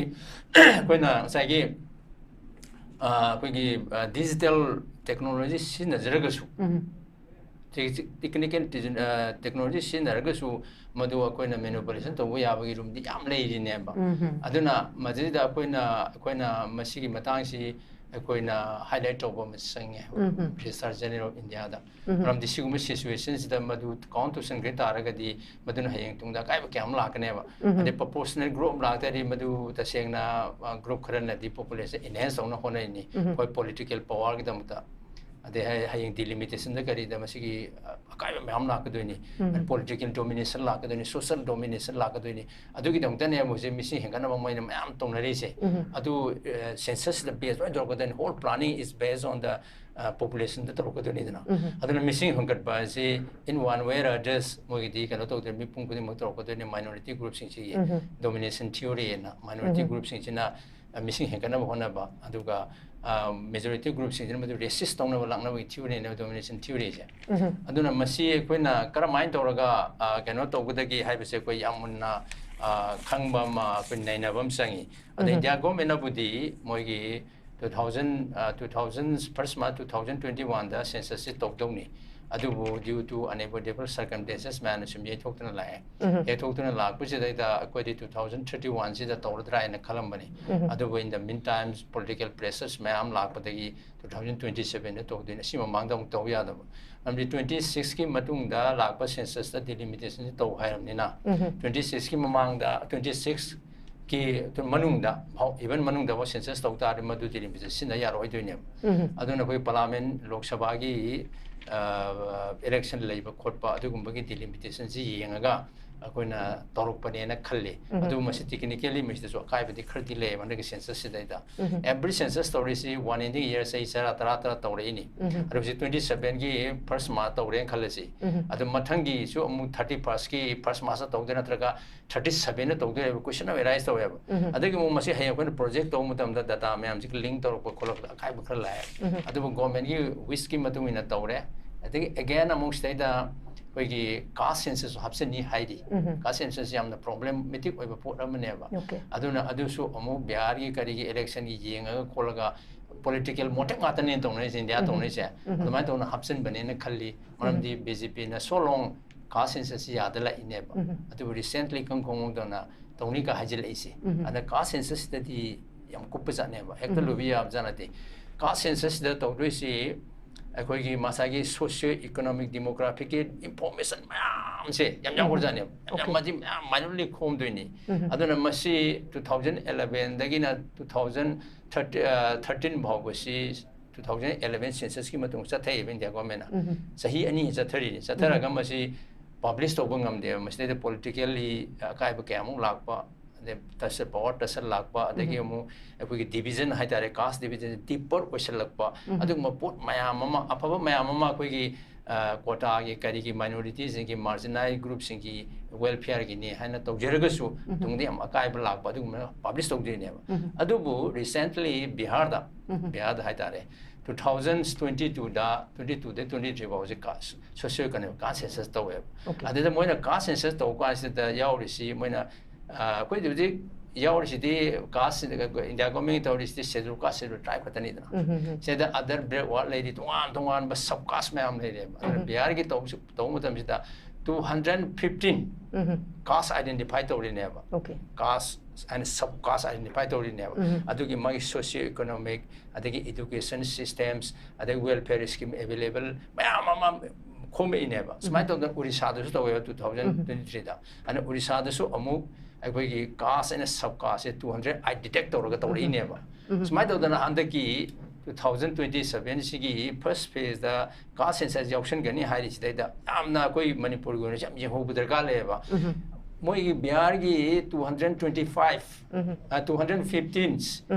ꯑꯩꯈꯣꯏꯅ ꯉꯁꯥꯏꯒꯤ ꯑꯩꯈꯣꯏꯒꯤ digital technology ꯁꯤꯖꯤꯟꯅꯖꯔꯒꯁꯨ, technical technology ꯁꯤꯖꯤꯟꯅꯔꯒꯁꯨ ꯃꯗꯨ ꯑꯩꯈꯣꯏꯅ manipulation ꯇꯧꯕ ꯌꯥꯕꯒꯤ ꯔꯨꯝꯗꯤ ꯌꯥꯝ ꯂꯩꯔꯤꯅꯦꯕ꯫ ꯑꯗꯨꯅ ꯃꯁꯤꯗ ꯑꯩꯈꯣꯏꯅ ꯑꯩꯈꯣꯏꯅ ꯃꯁꯤꯒꯤ ꯃꯇꯥꯡꯁꯤ ꯑꯩꯈꯣꯏꯅ highlight ꯇꯧꯕ ꯑꯃ ꯆꯪꯉꯦ, ꯎꯝ, ꯎꯝ. Registrar General of India ꯗ꯫ ꯎꯝ. ꯃꯔꯝꯗꯤ ꯁꯤꯒꯨꯝꯕ situation ꯁꯤꯗ ꯃꯗꯨ count ꯇꯧꯁꯟꯈ꯭ꯔꯦ ꯇꯥꯔꯒꯗꯤ, ꯃꯗꯨꯅ ꯍꯌꯦꯡ ꯇꯨꯡꯗ ꯑꯀꯥꯏꯕ ꯀꯌꯥ ꯑꯃ ꯂꯥꯛꯀꯅꯦꯕ꯫ ꯎꯝ. ꯑꯗꯩ proportional group ꯂꯥꯛꯇꯥꯔꯗꯤ, ꯃꯗꯨ ꯇꯁꯦꯡꯅ, ꯑ, group ꯈꯔꯅꯗꯤ population enhance ꯇꯧꯅ ꯍꯣꯠꯅꯔꯤꯅꯤ, ꯎꯝ. ꯑꯩꯈꯣꯏ political power ꯒꯤꯗꯃꯛꯇ꯫ ꯑꯗꯩ ꯍꯌꯦꯡ delimitation ꯗ ꯀꯔꯤꯗ ꯃꯁꯤꯒꯤ, ꯑ, ꯑꯀꯥꯏꯕ ꯃꯌꯥꯝ ꯂꯥꯛꯀꯗꯣꯏꯅꯤ꯫ ꯎꯝ. Political domination ꯂꯥꯛꯀꯗꯣꯏꯅꯤ, social domination ꯂꯥꯛꯀꯗꯣꯏꯅꯤ꯫ ꯑꯗꯨꯒꯤꯗꯃꯛꯇꯅꯦꯕ ꯍꯧꯖꯤꯛ ꯃꯤꯁꯤꯡ ꯍꯦꯟꯒꯠꯅꯕ ꯃꯣꯏꯅ ꯃꯌꯥꯝ ꯇꯧꯅꯔꯤꯁꯦ꯫ ꯎꯝ. ꯑꯗꯨ, ꯑ, census ꯗ base ꯂꯣꯏ ꯇꯧꯔꯛꯀꯗꯣꯏꯅꯤ꯫ Whole planning is based on the, ꯑ, population ꯗ ꯇꯧꯔꯛꯀꯗꯣꯏꯅꯤꯗꯅ꯫ ꯎꯝ. ꯑꯗꯨꯅ ꯃꯤꯁꯤꯡ ꯍꯦꯟꯒꯠꯄ ꯑꯁꯤ in one way or others ꯃꯣꯏꯒꯤꯗꯤ ꯀꯩꯅꯣ ꯇꯧꯗꯣꯏꯅꯤ, ꯃꯤꯄꯨꯝ ꯈꯨꯗꯤꯡꯃꯛ ꯇꯧꯔꯛꯀꯗꯣꯏꯅꯤ, minority group ꯁꯤꯡꯁꯤꯒꯤ ꯎꯝ. domination theory ꯍꯥꯏꯅ, minority ꯎꯝ. group ꯁꯤꯡꯁꯤꯅ, ꯑ, ꯃꯤꯁꯤꯡ ꯍꯦꯟꯒꯠꯅꯕ ꯍꯣꯠꯅꯕ, ꯑꯗꯨꯒ, ꯑ, majority group ꯁꯤꯡꯁꯤꯅ ꯃꯗꯨ resist ꯇꯧꯅꯕ ꯂꯥꯛꯅꯕꯒꯤ theory ꯅꯦꯕ domination theory ꯁꯦ꯫ ꯎꯝ. ꯑꯗꯨꯅ ꯃꯁꯤ ꯑꯩꯈꯣꯏꯅ ꯀꯔꯝꯍꯥꯏꯅ ꯇꯧꯔꯒ, ꯑ, ꯀꯩꯅꯣ ꯇꯧꯒꯗꯒꯦ ꯍꯥꯏꯕꯁꯦ ꯑꯩꯈꯣꯏ ꯌꯥꯝ ꯃꯨꯟꯅ, ꯑ, ꯈꯪꯕ ꯑꯃ, ꯑꯩꯈꯣꯏ ꯅꯩꯅꯕ ꯑꯃ ꯆꯪꯉꯤ꯫ ꯑꯗ ꯎꯝ. India government ꯅꯕꯨꯗꯤ ꯃꯣꯏꯒꯤ two thousand, ꯑ, two thousand, first March two thousand twenty one ꯗ census ꯁꯤ ꯇꯧꯗꯧꯅꯤ꯫ ꯑꯗꯨꯕꯨ due to unavoidable circumstances ꯃꯌꯥꯝꯅ ꯁꯨꯝ ꯌꯩꯊꯣꯛꯇꯨꯅ ꯂꯥꯛꯑꯦ꯫ ꯎꯝ. ꯌꯩꯊꯣꯛꯇꯨꯅ ꯂꯥꯛꯄꯁꯤꯗꯩꯗ ꯑꯩꯈꯣꯏꯗꯤ two thousand thirty one ꯁꯤꯗ ꯇꯧꯔꯗ꯭ꯔꯥ ꯍꯥꯏꯅ ꯈꯜꯂꯝꯕꯅꯤ꯫ ꯎꯝ. ꯑꯗꯨꯕꯨ in the meantime political pressures ꯃꯌꯥꯝ ꯂꯥꯛꯄꯗꯒꯤ two thousand twenty seven ꯗ ꯇꯧꯗꯣꯏꯅꯤ꯫ ꯑꯁꯤ ꯃꯃꯥꯡꯗ ꯑꯃꯨꯛ ꯇꯧꯕ ꯌꯥꯗꯕ꯫ ꯃꯔꯝꯗꯤ twenty six ꯀꯤ ꯃꯇꯨꯡꯗ ꯂꯥꯛꯄ census ꯇ delimitation ꯁꯤ ꯇꯧ ꯍꯥꯏꯔꯕꯅꯤꯅ, ꯎꯝ. twenty six ꯀꯤ ꯃꯃꯥꯡꯗ, twenty six ꯀꯤ ꯃꯅꯨꯡꯗ, even ꯃꯅꯨꯡꯗ ꯐꯥꯎ census ꯇꯧ ꯇꯥꯔꯗꯤ ꯃꯗꯨ delimitation ꯁꯤꯖꯤꯟꯅ ꯌꯥꯔꯣꯏꯗꯣꯏꯅꯦꯕ꯫ ꯎꯝ. ꯑꯗꯨꯅ ꯑꯩꯈꯣꯏ parliament, ꯂꯣꯛ ꯁꯚꯥꯒꯤ, ꯑ, election ꯂꯩꯕ ꯈꯣꯠꯄ ꯑꯗꯨꯒꯨꯝꯕꯒꯤ delimitation ꯁꯤ ꯌꯦꯡꯉꯒ ꯑꯩꯈꯣꯏꯅ ꯇꯧꯔꯛꯄꯅꯦꯅ ꯈꯜꯂꯤ꯫ ꯎꯝ. ꯑꯗꯨ ꯃꯁꯤ technically ꯃꯁꯤꯗꯁꯨ ꯑꯀꯥꯏꯕꯗꯤ ꯈꯔꯗꯤ ꯂꯩꯌꯦꯕ ꯍꯟꯗꯛꯀꯤ census ꯁꯤꯗꯩꯗ꯫ ꯎꯝ. Every census ꯇꯧꯔꯤꯁꯤ one in the year ꯆꯍꯤ ꯇꯔꯥ, ꯇꯔꯥ, ꯇꯔꯥ ꯇꯧꯔꯛꯏꯅꯤ꯫ ꯎꯝ. ꯑꯗꯨ ꯍꯧꯖꯤꯛ twenty seven ꯒꯤ first March ꯇꯧꯔꯦꯅ ꯈꯜꯂꯁꯤ꯫ ꯎꯝ. ꯑꯗꯨ ꯃꯊꯪꯒꯤꯁꯨ ꯑꯃꯨꯛ thirty first ꯀꯤ first March ꯇꯧꯗꯣꯏ ꯅꯠꯇ꯭ꯔꯒ thirty seven ꯇꯧꯗꯣꯏ ꯍꯥꯏꯕ question ꯑꯃ arise ꯇꯧꯋꯦꯕ꯫ ꯎꯝ. ꯑꯗꯒꯤ ꯑꯃꯨꯛ ꯃꯁꯤ ꯍꯌꯦꯡ ꯑꯩꯈꯣꯏꯅ project ꯇꯧꯕ ꯃꯇꯝꯗ data ꯃꯌꯥꯝꯁꯤ link ꯇꯧꯔꯛꯄ ꯈꯣꯠꯂꯛꯄꯗ ꯑꯀꯥꯏꯕ ꯈꯔ ꯂꯥꯛꯑꯦ꯫ ꯎꯝ. ꯑꯗꯨꯕꯨ government ꯒꯤ wish ꯀꯤ ꯃꯇꯨꯡ ꯏꯟꯅ ꯇꯧꯔꯦ꯫ ꯑꯗꯒꯤ again ꯑꯃꯨꯛ ꯁꯤꯗꯩꯗ ꯑꯩꯈꯣꯏꯒꯤ caste census ꯁꯨ ꯍꯥꯞꯆꯤꯟꯅꯤ ꯍꯥꯏꯔꯤ꯫ ꯎꯝ. Caste census ꯁꯤ ꯌꯥꯝꯅ problematic ꯑꯣꯏꯕ ꯄꯣꯠ ꯑꯃꯅꯦꯕ꯫ Okay. ꯑꯗꯨꯅ ꯑꯗꯨꯁꯨ ꯑꯃꯨꯛ ꯕꯤꯍꯥꯔꯒꯤ ꯀꯔꯤꯒꯤ election ꯒꯤ ꯌꯦꯡꯉꯒ ꯈꯣꯠꯂꯒ political motive ꯉꯥꯛꯇꯅꯦꯅ ꯇꯧꯅꯔꯤꯁꯦ, India ꯎꯝ. ꯇꯧꯅꯔꯤꯁꯦ꯫ ꯎꯝ. ꯑꯗꯨꯃꯥꯏꯅ ꯇꯧꯅ ꯍꯥꯞꯆꯤꯟꯕꯅꯦꯅ ꯈꯜꯂꯤ꯫ ꯃꯔꯝꯗꯤ BJP ꯅ so long caste census ꯁꯤ ꯌꯥꯗ ꯂꯥꯛꯏꯅꯦꯕ꯫ ꯎꯝ. ꯑꯗꯨꯕꯨ recently ꯏꯀꯪ ꯈꯪꯍꯧꯗꯅ ꯇꯧꯅꯤ ꯀ ꯍꯥꯏꯖꯤꯜꯂꯛꯏꯁꯦ꯫ ꯎꯝ. ꯑꯗ caste census ꯁꯤꯗꯗꯤ ꯌꯥꯝ ꯀꯨꯞꯄ ꯖꯥꯠꯅꯦꯕ, ꯍꯦꯛꯇ ꯂꯣꯏꯕ ꯌꯥꯕ ꯖꯥꯠ ꯅꯠꯇꯦ꯫ ꯀꯥꯁ ꯁꯦꯟꯁꯁꯁꯤꯗ ꯇꯧꯗꯣꯏꯁꯤ ꯑꯩꯈꯣꯏꯒꯤ ꯃꯁꯥꯒꯤ ꯁꯣꯁꯤꯌꯣ ꯏꯀꯣꯅꯣꯃꯤꯛ ꯗꯤꯃꯣꯒ꯭ꯔꯥꯐꯤꯛꯀꯤ ꯏꯟꯐꯣꯔꯃꯦꯁꯟ ꯃꯌꯥꯝꯁꯦ ꯌꯥꯝ ꯌꯥꯎꯈ꯭ꯔꯖꯥꯠꯅꯦꯕ, ꯌꯥꯝ ꯃꯁꯤ ꯃꯌꯥꯝ ꯃꯥꯏꯅꯔꯂꯤ ꯈꯣꯝꯗꯣꯏꯅꯤ꯫ ꯑꯗꯨꯅ ꯃꯁꯤ ꯇꯨ ꯊꯥꯎꯖꯟ ꯑꯦꯂꯚꯦꯟꯗꯒꯤꯅ ꯇꯨ ꯊꯥꯎꯖꯟ ꯊꯥꯔꯇꯤꯟ ꯐꯥꯎꯕꯁꯤ ꯇꯨ ꯊꯥꯎꯖꯟ ꯑꯦꯂꯚꯦꯟ ꯁꯦꯟꯁꯁꯀꯤ ꯃꯇꯨꯡ ꯆꯠꯊꯩꯑꯕ ꯏꯟꯗꯤꯌꯥ ꯒꯣꯔꯃꯦꯟꯅ꯫ ꯆꯍꯤ ꯑꯅꯤ ꯆꯠꯊꯔꯤꯅꯤ꯫ ꯆꯠꯊꯔꯒ ꯃꯁꯤ ꯄꯕ꯭ꯂꯤꯁ ꯇꯧꯕ ꯉꯝꯗꯦꯕ꯫ ꯃꯁꯤꯗꯩꯗ ꯄꯣꯂꯤꯇꯤꯀꯦꯜꯂꯤ ꯑꯀꯥꯏꯕ ꯀꯌꯥꯃꯨꯛ ꯂꯥꯛꯄ, ꯑꯗꯩ ꯇꯁ ꯄꯋꯥꯔ ꯇꯁꯜ ꯂꯥꯛꯄ, ꯑꯗꯒꯤ ꯑꯃꯨꯛ ꯑꯩꯈꯣꯏꯒꯤ ꯗꯤꯕꯤꯖꯟ ꯍꯥꯏꯇꯥꯔꯦ, ꯀꯥꯁ ꯗꯤꯕꯤꯖꯟ ꯗꯤꯄꯔ ꯑꯣꯏꯁꯜꯂꯛꯄ, ꯑꯗꯨꯒꯨꯝꯕ ꯄꯣꯠ ꯃꯌꯥꯝ ꯑꯃ, ꯑꯐꯕ ꯃꯌꯥꯝ ꯑꯃ ꯑꯩꯈꯣꯏꯒꯤ ꯀꯣꯇꯥꯒꯤ ꯀꯔꯤꯒꯤ ꯃꯥꯏꯅꯣꯔꯤꯇꯤꯁꯤꯡꯒꯤ, ꯃꯥꯔꯖꯤꯅꯥꯏꯜ ꯒ꯭ꯔꯨꯞꯁꯤꯡꯒꯤ ꯋꯦꯜꯐꯤꯌꯔꯒꯤꯅꯤ ꯍꯥꯏꯅ ꯇꯧꯖꯔꯒꯁꯨ ꯇꯨꯡꯗ ꯌꯥꯝ ꯑꯀꯥꯏꯕ ꯂꯥꯛꯄ ꯑꯗꯨꯒꯨꯝꯕ ꯄꯕ꯭ꯂꯤꯁ ꯇꯧꯗꯣꯏꯅꯦꯕ꯫ ꯑꯗꯨꯕꯨ ꯔꯤꯁꯦꯟꯠꯂꯤ ꯕꯤꯍꯥꯔꯗ, ꯕꯤꯍꯥꯔꯗ ꯍꯥꯏꯇꯥꯔꯦ, ꯇꯨ ꯊꯥꯎꯖꯟ ꯇ꯭ꯋꯦꯟꯇꯤ ꯇꯨꯗ, ꯇ꯭ꯋꯦꯟꯇꯤ ꯇꯨꯗꯩ ꯇ꯭ꯋꯦꯟꯇꯤ ꯊ꯭ꯔꯤ ꯐꯥꯎꯁꯦ ꯀꯥꯁ, ꯁꯣꯁꯤꯌꯣ ꯏꯀꯣꯅꯣꯃꯤꯛ ꯀꯥꯁ ꯁꯦꯟꯁꯁ ꯇꯧꯋꯦꯕ꯫ ꯑꯗꯨꯗ ꯃꯣꯏꯅ ꯀꯥꯁ ꯁꯦꯟꯁꯁ ꯇꯧꯕ ꯀꯥꯟꯁꯤꯗ ꯌꯥꯎꯔꯤꯁꯤ ꯃꯣꯏꯅ, ꯑ, ꯑꯩꯈꯣꯏꯗꯤ ꯍꯧꯖꯤꯛ ꯌꯥꯎꯔꯤꯁꯤꯗꯤ ꯀꯥꯁ, ꯏꯟꯗꯤꯌꯥ ꯒꯣꯔꯃꯦꯟꯒꯤ ꯇꯧꯔꯤꯁꯤꯗꯤ ꯁꯦꯗꯨꯜ ꯀꯥꯁ, ꯁꯦꯗꯨꯜ ꯇ꯭ꯔꯥꯏꯕ ꯈꯛꯇꯅꯤꯗꯅ꯫ ꯁꯤꯗ ꯑꯗꯔ ꯕꯦꯛꯋꯥꯔꯗ ꯂꯩꯔꯤ, ꯇꯣꯉꯥꯟ ꯇꯣꯉꯥꯟꯕ ꯁꯕ ꯀꯥꯁ ꯃꯌꯥꯝ ꯂꯩꯔꯦꯕ꯫ ꯑꯗꯨꯅ ꯕꯤꯍꯥꯔꯒꯤ ꯇꯧꯕꯁꯨ, ꯇꯧꯕ ꯃꯇꯝꯁꯤꯗ two hundred fifteen caste identify ꯇꯧꯔꯤꯅꯦꯕ꯫ Caste and sub caste identify ꯇꯧꯔꯤꯅꯦꯕ꯫ ꯑꯗꯨꯒꯤ ꯃꯥꯒꯤ ꯁꯣꯁꯤꯌꯣ ꯏꯀꯣꯅꯣꯃꯤꯛ, ꯑꯗꯒꯤ ꯏꯗꯨꯀꯦꯁꯟ ꯁꯤꯁꯇꯦꯝꯁ, ꯑꯗꯒꯤ ꯋꯦꯜꯐꯤꯌꯔ ꯁ꯭ꯀꯤꯝ ꯑꯦꯚꯦꯂꯦꯕꯜ ꯃꯌꯥꯝ ꯑꯃ ꯈꯣꯝꯃꯛꯏꯅꯦꯕ꯫ ꯁꯨꯃꯥꯏꯅ ꯇꯧꯗꯅ ꯎꯔꯤꯁꯥꯗꯁꯨ ꯇꯧꯋꯦꯕ ꯇꯨ ꯊꯥꯎꯖꯟ ꯇ꯭ꯋꯦꯟꯇꯤ ꯊ꯭ꯔꯤꯗ꯫ ꯑꯗꯨꯅ ꯎꯔꯤꯁꯥꯗꯁꯨ ꯑꯃꯨꯛ ꯑꯩꯈꯣꯏꯒꯤ ꯀꯥꯁ ꯑꯦꯟ ꯁꯕ ꯀꯥꯁꯁꯦ ꯇꯨ ꯍꯟꯗ꯭ꯔꯦꯠ ꯑꯥꯏꯠ ꯗꯤꯇꯦꯛ ꯇꯧꯔꯒ ꯇꯧꯔꯛꯏꯅꯦꯕ꯫ ꯁꯨꯃꯥꯏꯅ ꯇꯧꯗꯅ ꯍꯟꯗꯛꯀꯤ ꯇꯨ ꯊꯥꯎꯖꯟ ꯇ꯭ꯋꯦꯟꯇꯤ ꯁꯚꯦꯟꯁꯤꯒꯤ ꯐꯥꯔꯁ ꯐꯦꯖꯇ ꯀꯥꯁ ꯁꯦꯟꯁꯁ ꯌꯥꯎꯁꯟꯒꯅꯤ ꯍꯥꯏꯔꯤꯁꯤꯗꯩꯗ ꯌꯥꯝꯅ ꯑꯩꯈꯣꯏ ꯃꯅꯤꯄꯨꯔꯒꯤ ꯑꯣꯏꯅ ꯌꯥꯝ ꯌꯦꯡꯍꯧꯕ ꯗꯔꯀꯥꯔ ꯂꯩꯌꯦꯕ꯫ ꯃꯣꯏꯒꯤ ꯕꯤꯍꯥꯔꯒꯤ two hundred twenty five, two hundred fifteen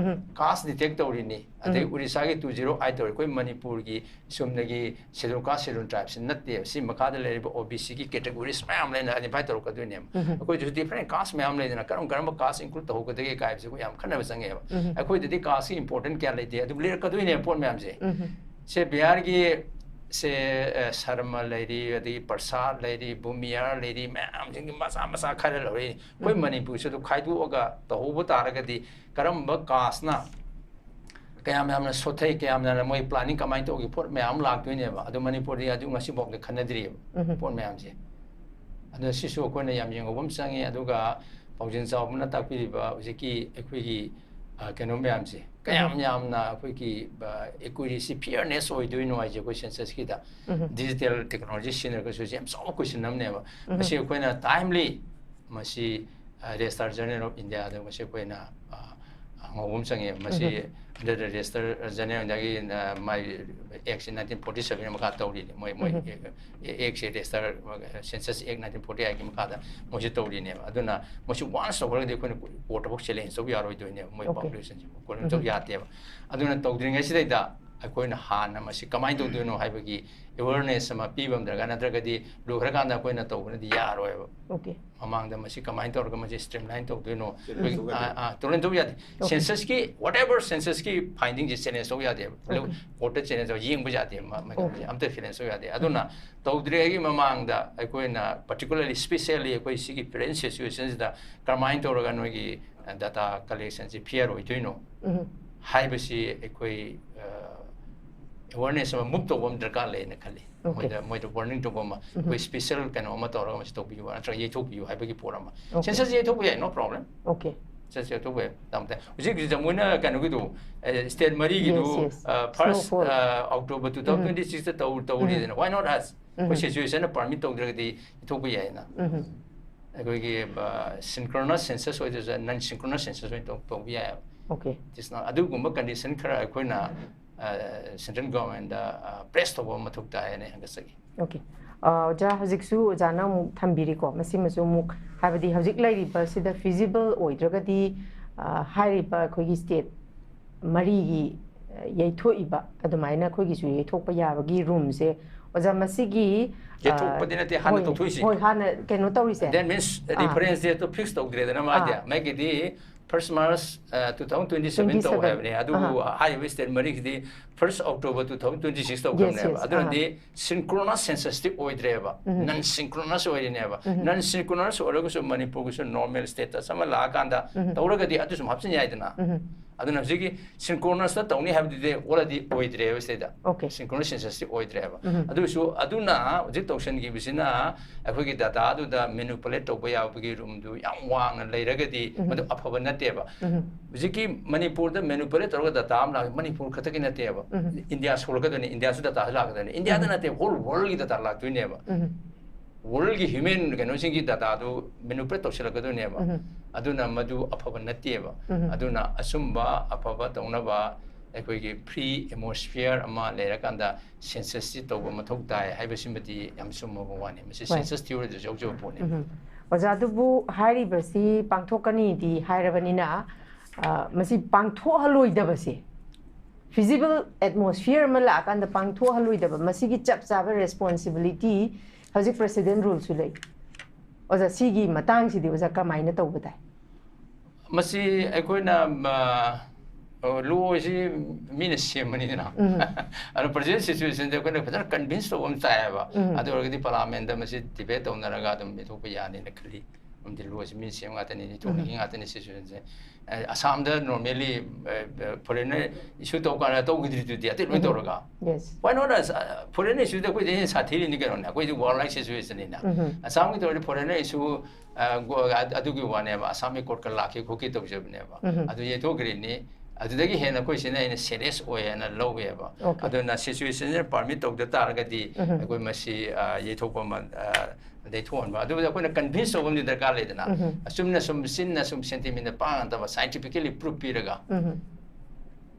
caste detect ꯇꯧꯔꯤꯅꯤ, ꯑꯗꯩ ꯎꯔꯤꯁꯥꯒꯤ ꯇꯨ ꯖꯤꯔꯣ ꯑꯥꯏꯠ ꯇꯧꯔꯤ꯫ ꯑꯩꯈꯣꯏ ꯃꯅꯤꯄꯨꯔꯒꯤ ꯁꯨꯝꯅꯒꯤ ꯁꯦꯗꯨꯜ ꯀꯥꯁ, ꯁꯦꯗꯨꯜ ꯇ꯭ꯔꯥꯏꯕꯁꯤ ꯅꯠꯇꯦꯕ꯫ ꯁꯤ ꯃꯈꯥꯗ ꯂꯩꯔꯤꯕ ꯑꯣ ꯕꯤ ꯁꯤꯒꯤ ꯀꯦꯇꯦꯒꯣꯔꯤꯁ ꯃꯌꯥꯝ ꯂꯩꯅ ꯑꯥꯏꯗꯦꯟꯇꯤꯐꯥꯏ ꯇꯧꯔꯛꯀꯗꯣꯏꯅꯦꯕ꯫ ꯑꯩꯈꯣꯏꯁꯨ ꯗꯤꯐ꯭ꯔꯦꯟ ꯀꯥꯁ ꯃꯌꯥꯝ ꯂꯩꯗꯅ, ꯀꯔꯝ ꯀꯔꯝꯕ ꯀꯥꯁ ꯏꯟꯀ꯭ꯂꯨꯗ ꯇꯧꯍꯧꯒꯗꯒꯦ ꯀꯥꯏꯕꯁꯤ ꯑꯩꯈꯣꯏ ꯌꯥꯝ ꯈꯟꯅꯕ ꯆꯪꯉꯦꯕ꯫ ꯑꯩꯈꯣꯏꯗꯗꯤ ꯀꯥꯁꯀꯤ ꯏꯝꯄꯣꯔꯇꯦꯟ ꯀꯌꯥ ꯂꯩꯇꯦ, ꯑꯗꯨꯝ ꯂꯩꯔꯛꯀꯗꯣꯏꯅꯦꯕ ꯄꯣꯠ ꯃꯌꯥꯝꯁꯦ꯫ ꯁꯦ ꯕꯤꯍꯥꯔꯒꯤ ꯁꯦ, ꯑ, ꯁꯔꯃ ꯂꯩꯔꯤ, ꯑꯗꯒꯤ ꯄ꯭ꯔꯁꯥꯗ ꯂꯩꯔꯤ, ꯚꯨꯃꯤꯌꯥꯔ ꯂꯩꯔꯤ, ꯃꯌꯥꯝꯁꯤꯡꯒꯤ ꯃꯆꯥ ꯃꯆꯥ ꯈꯔ ꯂꯧꯔꯛꯏ꯫ ꯑꯩꯈꯣꯏ ꯃꯅꯤꯄꯨꯔꯁꯨ ꯑꯗꯨ ꯈꯥꯏꯗꯣꯛꯑꯒ ꯇꯧꯍꯧꯕ ꯇꯥꯔꯒꯗꯤ ꯀꯔꯝꯕ ꯀꯥꯁꯅ ꯀꯌꯥꯝ ꯌꯥꯝꯅ ꯁꯣꯊꯩ, ꯀꯌꯥꯝ ꯌꯥꯝꯅ ꯃꯣꯏ ꯄ꯭ꯂꯥꯅꯤꯡ ꯀꯃꯥꯏꯅ ꯇꯧꯒꯦ, ꯄꯣꯠ ꯃꯌꯥꯝ ꯑꯃ ꯂꯥꯛꯇꯣꯏꯅꯦꯕ꯫ ꯑꯗꯣ ꯃꯅꯤꯄꯨꯔꯗꯤ ꯑꯗꯨ ꯉꯁꯤꯐꯥꯎꯗ ꯈꯟꯅꯗ꯭ꯔꯤꯑꯕ ꯄꯣꯠ ꯃꯌꯥꯝꯁꯦ꯫ ꯑꯗꯨꯅ ꯁꯤꯁꯨ ꯑꯩꯈꯣꯏꯅ ꯌꯥꯝ ꯌꯦꯡꯍꯧꯕ ꯑꯃ ꯆꯪꯉꯤ꯫ ꯑꯗꯨꯒ ꯄꯥꯎꯖꯦꯜ ꯆꯥꯎꯕꯅ ꯇꯥꯛꯄꯤꯔꯤꯕ ꯍꯧꯖꯤꯛꯀꯤ ꯑꯩꯈꯣꯏꯒꯤ ꯑ, ꯀꯩꯅꯣ ꯃꯌꯥꯝꯁꯦ ꯀꯌꯥꯝ ꯌꯥꯝꯅ ꯑꯩꯈꯣꯏꯒꯤ ꯑꯦꯀ꯭ꯌꯨꯔꯦꯁꯤ, ꯐꯤꯌꯔꯅꯦꯁ ꯑꯣꯏꯗꯣꯏꯅꯣ ꯍꯥꯏꯁꯦ ꯑꯩꯈꯣꯏ ꯁꯦꯟꯁꯁꯀꯤꯗ꯫ ꯗꯤꯖꯤꯇꯦꯜ ꯇꯦꯛꯅꯣꯂꯣꯖꯤ ꯁꯤꯖꯤꯟꯅꯔꯒꯁꯨ ꯁꯤ ꯌꯥꯝ ꯆꯥꯎꯕ ꯀꯣꯏꯁꯟ ꯑꯃꯅꯦꯕ꯫ ꯃꯁꯤ ꯑꯩꯈꯣꯏꯅ ꯇꯥꯏꯝꯂꯤ ꯃꯁꯤ ꯔꯦꯖꯤꯁꯇꯥꯔ ꯖꯔꯅꯦꯜ ꯑꯣꯐ ꯏꯟꯗꯤꯌꯥꯗ ꯃꯁꯤ ꯑꯩꯈꯣꯏꯅ ꯑ, ꯉꯧꯕ ꯑꯃ ꯆꯪꯉꯦ꯫ ꯃꯁꯤ under the Register General of India ꯒꯤ, ꯑ, ꯃꯥꯏ ꯑꯦꯛꯁꯦ ꯅꯥꯏꯟꯇꯤꯟ ꯐꯣꯔꯇꯤ ꯁꯦꯚꯦꯟ ꯃꯈꯥ ꯇꯧꯔꯤꯅꯤ꯫ ꯃꯣꯏ ꯃꯣꯏ ꯑꯦꯛꯁꯦ ꯔꯦꯖꯤꯁꯇꯥꯔ, ꯁꯦꯟꯁꯁ ꯑꯦꯛ ꯅꯥꯏꯟꯇꯤꯟ ꯐꯣꯔꯇꯤ ꯑꯩꯠꯀꯤ ꯃꯈꯥꯗ ꯃꯣꯏꯁꯤ ꯇꯧꯔꯤꯅꯦꯕ꯫ ꯑꯗꯨꯅ ꯃꯣꯏꯁꯤ ꯋꯥꯟꯁ ꯇꯧꯈ꯭ꯔꯒꯗꯤ ꯑꯩꯈꯣꯏꯅ ꯀꯣꯔꯠꯇꯐꯥꯎ ꯆꯦꯂꯦꯟꯖ ꯇꯧꯕ ꯌꯥꯔꯣꯏꯗꯣꯏꯅꯦꯕ꯫ ꯃꯣꯏ ꯄꯣꯄꯨꯂꯦꯁꯟꯁꯤ ꯀꯣꯔꯠ ꯇꯧ ꯌꯥꯗꯦꯕ꯫ ꯑꯗꯨꯅ ꯇꯧꯗ꯭ꯔꯤꯉꯩꯁꯤꯗꯩꯗ ꯑꯩꯈꯣꯏꯅ ꯍꯥꯟꯅ ꯃꯁꯤ ꯀꯃꯥꯏꯅ ꯇꯧꯗꯣꯏꯅꯣ ꯍꯥꯏꯕꯒꯤ ꯑꯦꯋꯦꯔꯅꯦꯁ ꯑꯃ ꯄꯤꯕ ꯑꯃ ꯗꯔꯀꯥꯔ, ꯅꯠꯇ꯭ꯔꯒꯗꯤ ꯂꯣꯏꯈ꯭ꯔꯀꯥꯟꯗ ꯑꯩꯈꯣꯏꯅ ꯇꯧꯕꯅꯗꯤ ꯌꯥꯔꯣꯏꯕ꯫ Okay. ꯃꯃꯥꯡꯗ ꯃꯁꯤ ꯀꯃꯥꯏꯅ ꯇꯧꯔꯒ ꯃꯁꯤ ꯁ꯭ꯇ꯭ꯔꯤꯝꯂꯥꯏꯟ ꯇꯧꯗꯣꯏꯅꯣ? Challenge ꯇꯧꯕ ꯌꯥꯗꯦ꯫ ꯑꯥ, ꯑꯥ, ꯇꯧꯔꯦꯟ ꯇꯧꯕ ꯌꯥꯗꯦ꯫ ꯁꯦꯟꯁꯁꯀꯤ ꯋꯥꯠ ꯑꯦꯚꯔ ꯁꯦꯟꯁꯁꯀꯤ ꯐꯥꯏꯟꯗꯤꯡꯁꯦ ꯆꯦꯂꯦꯟꯖ ꯇꯧꯕ ꯌꯥꯗꯦꯕ꯫ ꯀꯣꯔꯠꯇ ꯆꯦꯂꯦꯟꯖ ꯇꯧꯕ, ꯌꯦꯡꯕ ꯌꯥꯗꯦ꯫ ꯃ- ꯃ- ꯑꯝꯇ ꯆꯦꯂꯦꯟꯖ ꯇꯧꯕ ꯌꯥꯗꯦ꯫ ꯑꯗꯨꯅ ꯇꯧꯗ꯭ꯔꯤꯉꯩꯒꯤ ꯃꯃꯥꯡꯗ ꯑꯩꯈꯣꯏꯅ ꯄꯥꯔꯇꯤꯀꯨꯂꯔꯂꯤ ꯁ꯭ꯄꯦꯁꯤꯌꯦꯜꯂꯤ ꯑꯩꯈꯣꯏ ꯁꯤꯒꯤ ꯄꯦꯔꯦꯟ ꯁꯤꯆꯨꯋꯦꯁꯟꯁꯤꯗ ꯀꯔꯝꯍꯥꯏꯅ ꯇꯧꯔꯒ ꯅꯣꯏꯒꯤ ꯗꯇꯥ ꯀꯂꯦꯛꯁꯟꯁꯤ ꯐꯤꯌꯔ ꯑꯣꯏꯗꯣꯏꯅꯣ ꯍꯥꯏꯕꯁꯤ ꯑꯩꯈꯣꯏ ꯑꯦꯋꯦꯔꯅꯦꯁ ꯑꯃ ꯃꯨꯚ ꯇꯧꯕ ꯑꯃ ꯗꯔꯀꯥꯔ ꯂꯩꯅ ꯈꯜꯂꯤ꯫ Okay. ꯃꯣꯏꯗ ꯃꯣꯏꯗ ꯋꯥꯔꯅꯤꯡ ꯇꯧꯕ ꯑꯃ, ꯑꯩꯈꯣꯏ ꯁ꯭ꯄꯦꯁꯤꯌꯦꯜ ꯀꯩꯅꯣ ꯑꯃ ꯇꯧꯔꯒ ꯃꯁꯤ ꯇꯧꯕꯤꯌꯨ ꯅꯠꯇ꯭ꯔꯒ ꯌꯩꯊꯣꯛꯄꯤꯌꯨ ꯍꯥꯏꯕꯒꯤ ꯄꯣꯠ ꯑꯃ꯫ Okay. ꯁꯦꯟꯁꯁ ꯌꯩꯊꯣꯛꯄ ꯌꯥꯏ, no problem꯫ Okay. ꯁꯦꯟꯁꯁ ꯌꯩꯊꯣꯛꯄ ꯌꯥꯏ, ꯇꯥꯃꯣ꯫ ꯍꯧꯖꯤꯛ ꯍꯧꯖꯤꯛ ꯃꯣꯏꯅ ꯀꯩꯅꯣꯒꯤꯗꯣ, ꯁ꯭ꯇꯦꯠ ꯃꯔꯤꯒꯤꯗꯨ, Yes, yes. First Snowfall. October two thousand twenty ꯁꯤꯛꯁꯇ ꯇꯧ ꯇꯧꯔꯤꯗꯅ, why not us? ꯑꯩꯈꯣꯏ ꯁꯤꯆꯨꯋꯦꯁꯟꯅ ꯄꯥꯔꯃꯤꯠ ꯇꯧꯗ꯭ꯔꯒꯗꯤ ꯌꯩꯊꯣꯛꯄ ꯌꯥꯏꯅ꯫ ꯑꯩꯈꯣꯏꯒꯤ ꯁꯤꯟꯀ꯭ꯔꯣꯅꯁ ꯁꯦꯟꯁꯁ ꯑꯣꯏꯗ꯭ꯔꯁꯨ ꯅꯟ ꯁꯤꯟꯀ꯭ꯔꯣꯅꯁ ꯁꯦꯟꯁꯁ ꯑꯣꯏꯅ ꯇꯧ- ꯇꯧꯕ ꯌꯥꯏꯑꯕ꯫ Okay. It's not- ꯑꯗꯨꯒꯨꯝꯕ ꯀꯟꯗꯤꯁꯟ ꯈꯔ ꯑꯩꯈꯣꯏꯅ ꯁꯦꯟꯇ꯭ꯔꯦꯜ ꯒꯣꯔꯃꯦꯟꯗ ꯄ꯭ꯔꯦꯁ ꯇꯧꯕ ꯑꯃ ꯃꯊꯧ ꯇꯥꯏ ꯍꯥꯏꯅ ꯍꯦꯟꯒꯠꯆꯒꯦ꯫ Okay. ꯑ, ꯑꯣꯖꯥ, ꯍꯧꯖꯤꯛꯁꯨ ꯑꯣꯖꯥꯅ ꯑꯃꯨꯛ ꯊꯝꯕꯤꯔꯤꯀꯣ, ꯃꯁꯤꯃꯁꯨ ꯑꯃꯨꯛ, ꯍꯥꯏꯕꯗꯤ ꯍꯧꯖꯤꯛ ꯂꯩꯔꯤꯕꯁꯤꯗ ꯐꯤꯖꯤꯕꯜ ꯑꯣꯏꯗ꯭ꯔꯒꯗꯤ, ꯑ, ꯍꯥꯏꯔꯤꯕ ꯑꯩꯈꯣꯏꯒꯤ ꯁ꯭ꯇꯦꯠ ꯃꯔꯤꯒꯤ, ꯑ, ꯌꯩꯊꯣꯛꯏꯕ ꯑꯗꯨꯃꯥꯏꯅ ꯑꯩꯈꯣꯏꯒꯤꯁꯨ ꯌꯩꯊꯣꯛꯄ ꯌꯥꯕꯒꯤ ꯔꯨꯝꯁꯦ, ꯑꯣꯖꯥ, ꯃꯁꯤꯒꯤ, ꯑ, ꯌꯩꯊꯣꯛꯄꯗꯤ ꯅꯠꯇꯦ, ꯍꯥꯟꯅ ꯍꯣꯏ, ꯇꯧꯊꯣꯛꯏꯁꯤ꯫ ꯍꯣꯏ, ꯍꯥꯟꯅ ꯀꯩꯅꯣ ꯇꯧꯔꯤꯁꯦ꯫ That means ꯑꯥ. Reference date ꯇꯣ ꯐꯤꯛꯁ ꯇꯧꯗ꯭ꯔꯦꯗꯅ ꯃꯥꯗꯤ꯫ ꯑꯥ. ꯃꯥꯒꯤꯗꯤ first March, ꯑ, two thousand twenty seven ꯇꯧ Twenty seven. ꯍꯥꯏꯕꯅꯦ꯫ ꯑꯗꯨꯕꯨ ꯑꯍꯥ. ꯍꯥꯏꯔꯤꯕ ꯁ꯭ꯇꯦꯠ ꯃꯔꯤꯁꯤꯗꯤ first October two thousand twenty six ꯇꯧꯈ꯭ꯔꯕꯅꯦꯕ꯫ Yes, yes. ꯑꯗꯨꯅꯗꯤ ꯁꯤꯟꯀ꯭ꯔꯣꯅꯁ ꯁꯦꯟꯁꯁꯇꯤ ꯑꯣꯏꯗ꯭ꯔꯦꯕ꯫ ꯅꯟ ꯁꯤꯟꯀ꯭ꯔꯣꯅꯁ ꯑꯣꯏꯔꯤꯅꯦꯕ꯫ ꯅꯟ ꯁꯤꯟꯀ꯭ꯔꯣꯅꯁ ꯑꯣꯏꯔꯒꯁꯨ ꯃꯅꯤꯄꯨꯔꯒꯤꯁꯨ ꯅꯣꯔꯃꯦꯜ ꯁ꯭ꯇꯦꯇꯁ ꯑꯃ ꯂꯥꯛꯑꯀꯥꯟꯗ ꯇꯧꯔꯒꯗꯤ ꯑꯗꯨꯁꯨ ꯍꯥꯞꯆꯤꯟ ꯌꯥꯏꯗꯅ꯫ ꯑꯗꯨꯅ ꯍꯧꯖꯤꯛꯀꯤ synchronousꯇ ꯇꯧꯅꯤ ꯍꯥꯏꯕꯗꯨꯗꯤ already ꯑꯣꯏꯗ꯭ꯔꯦꯕ ꯁꯤꯗꯩꯗ꯫ Okay. Synchronous censusꯇꯤ ꯑꯣꯏꯗ꯭ꯔꯦꯕ꯫ ꯎꯝ. ꯑꯗꯨꯁꯨ ꯑꯗꯨꯅ ꯍꯧꯖꯤꯛ ꯇꯧꯁꯤꯟꯈꯤꯕꯁꯤꯅ ꯑꯩꯈꯣꯏꯒꯤ dataꯗꯨꯗ manipulate ꯇꯧꯕ ꯌꯥꯕꯒꯤ roomꯗꯨ ꯌꯥꯝ ꯋꯥꯡꯅ ꯂꯩꯔꯒꯗꯤ ꯎꯝ. ꯃꯗꯨ ꯑꯐꯕ ꯅꯠꯇꯦꯕ꯫ ꯎꯝ. ꯍꯧꯖꯤꯛꯀꯤ ꯃꯅꯤꯄꯨꯔꯗ manipulate ꯇꯧꯔꯒ data ꯑꯃ ꯂꯥꯛ ꯃꯅꯤꯄꯨꯔ ꯈꯛꯇꯒꯤ ꯅꯠꯇꯦꯕ꯫ ꯎꯝ. ꯏꯟꯗꯤꯌꯥ ꯁꯣꯛꯂꯛꯀꯗꯣꯏꯅꯤ, ꯏꯟꯗꯤꯌꯥꯁꯨ dataꯁꯨ ꯂꯥꯛꯀꯗꯣꯏꯅꯤ꯫ ꯏꯟꯗꯤꯌꯥꯗ ꯎꯝ. ꯅꯠꯇꯦ, whole worldꯒꯤ data ꯂꯥꯛꯇꯣꯏꯅꯦꯕ꯫ ꯎꯝ. Worldꯒꯤ human ꯀꯩꯅꯣꯁꯤꯡꯒꯤ dataꯗꯨ manipulate ꯇꯧꯁꯤꯜꯂꯛꯀꯗꯣꯏꯅꯦꯕ꯫ ꯎꯝ. ꯑꯗꯨꯅ ꯃꯗꯨ ꯑꯐꯕ ꯅꯠꯇꯦꯕ꯫ ꯎꯝ. ꯑꯗꯨꯅ ꯑꯆꯨꯝꯕ ꯑꯐꯕ ꯇꯧꯅꯕ ꯑꯩꯈꯣꯏꯒꯤ free atmosphere ꯑꯃ ꯂꯩꯔꯀꯥꯟꯗ censusꯁꯤ ꯇꯧꯕ ꯃꯊꯧ ꯇꯥꯏ ꯍꯥꯏꯕꯁꯤꯃꯗꯤ ꯌꯥꯝ ꯆꯨꯝꯃꯕ ꯋꯥꯅꯤ꯫ ꯃꯁꯤ ꯍꯣꯏ. Census theoryꯗꯁꯨ ꯌꯥꯎꯖꯕ ꯄꯣꯠꯅꯤ꯫ ꯎꯝ. ꯑꯣꯖꯥ, ꯑꯗꯨꯕꯨ ꯍꯥꯏꯔꯤꯕꯁꯤ ꯄꯥꯡꯊꯣꯛꯀꯅꯤꯗꯤ ꯍꯥꯏꯔꯕꯅꯤꯅ, ꯑ, ꯃꯁꯤ ꯄꯥꯡꯊꯣꯛꯍꯜꯂꯣꯏꯗꯕꯁꯦ, feasible atmosphere ꯑꯃ ꯂꯥꯛꯑꯀꯥꯟꯗ ꯄꯥꯡꯊꯣꯛꯍꯜꯂꯣꯏꯗꯕ, ꯃꯁꯤꯒꯤ ꯆꯞ ꯆꯥꯕ responsibility ꯍꯧꯖꯤꯛ President Ruleꯁꯨ ꯂꯩ꯫ ꯑꯣꯖꯥ, ꯁꯤꯒꯤ ꯃꯇꯥꯡꯁꯤꯗꯤ ꯑꯣꯖꯥ ꯀꯃꯥꯏꯅ ꯇꯧꯕ ꯇꯥꯏ? ꯃꯁꯤ ꯑꯩꯈꯣꯏꯅ, ꯑ, law ꯁꯤ ꯃꯤꯅ ꯁꯦꯝꯕꯅꯤꯗꯅ꯫ ꯎꯝ. ꯑꯗꯣ present situationꯗ ꯑꯩꯈꯣꯏꯅ ꯐꯖꯅ convince ꯇꯧꯕ ꯑꯃ ꯇꯥꯏꯌꯦꯕ꯫ ꯎꯝ. ꯑꯗꯨ ꯑꯣꯏꯔꯒꯗꯤ parliamentꯗ ꯃꯁꯤ debate ꯇꯧꯅꯔꯒ ꯑꯗꯨꯝ ꯌꯩꯊꯣꯛꯄ ꯌꯥꯅꯤꯅ ꯈꯜꯂꯤ꯫ ꯃꯔꯝꯗꯤ law ꯁꯤ ꯃꯤꯅ ꯁꯦꯝꯕ ꯉꯥꯛꯇꯅꯤ, ꯊꯣꯛꯅꯤꯡꯉꯤ ꯎꯝ. ꯉꯥꯛꯇꯅꯤ situationꯁꯦ꯫ ꯑ, ꯑꯁꯥꯝꯗ normally, ꯑ, ꯑ, foreigner issue ꯇꯧ ꯀꯥꯟꯗ ꯇꯧꯈꯤꯗ꯭ꯔꯤꯗꯨꯗꯤ ꯑꯇꯩ ꯂꯣꯏ ꯎꯝ. ꯇꯧꯔꯒ꯫ Yes. Why not us? ꯑ, foreigner issueꯗ ꯑꯩꯈꯣꯏꯗꯤ ꯍꯦꯟꯅ ꯁꯥꯊꯤꯔꯤꯅꯤ ꯀꯩꯅꯣꯅꯦ꯫ ꯑꯩꯈꯣꯏꯗꯤ warlike situationꯅꯤꯅ꯫ ꯎꯝ. ꯑꯁꯥꯝꯒꯤ ꯇꯧꯔꯗꯤ foreigner issue, ꯑ, ꯒꯣ-, ꯑ-, ꯑꯗꯨꯒꯤ ꯋꯥꯅꯦꯕ꯫ ꯑꯁꯥꯝꯒꯤ courtꯀ ꯂꯥꯛꯈꯤ ꯈꯣꯠꯈꯤ ꯇꯧꯖꯕꯅꯦꯕ꯫ ꯎꯝ. ꯑꯗꯨ ꯌꯩꯊꯣꯛꯈ꯭ꯔꯤꯅꯤ꯫ ꯑꯗꯨꯗꯒꯤ ꯍꯦꯟꯅ ꯑꯩꯈꯣꯏ ꯁꯤꯅ ꯍꯦꯟꯅ serious ꯑꯣꯏ ꯍꯥꯏꯅ ꯂꯧꯋꯦꯕ꯫ Okay. ꯑꯗꯨꯅ situationꯁꯤꯅ permit ꯇꯧꯗ ꯇꯥꯔꯒꯗꯤ ꯎꯝ. ꯑꯩꯈꯣꯏ ꯃꯁꯤ, ꯑ, ꯌꯩꯊꯣꯛꯄ ꯑꯃ, ꯑ, ꯌꯩꯊꯣꯛꯍꯟꯕ꯫ ꯑꯗꯨꯕꯨꯗꯤ ꯑꯩꯈꯣꯏꯅ convince ꯇꯧꯕ ꯑꯃꯗꯤ ꯗꯔꯀꯥꯔ ꯂꯩꯗꯅ꯫ ꯎꯝ. ꯑꯆꯨꯝꯅ ꯁꯨꯝ ꯆꯤꯟꯅ ꯁꯨꯝ sentimentꯗ ꯄꯥꯡ ꯅꯠꯇꯕ scientifically proof ꯄꯤꯔꯒ ꯎꯝ.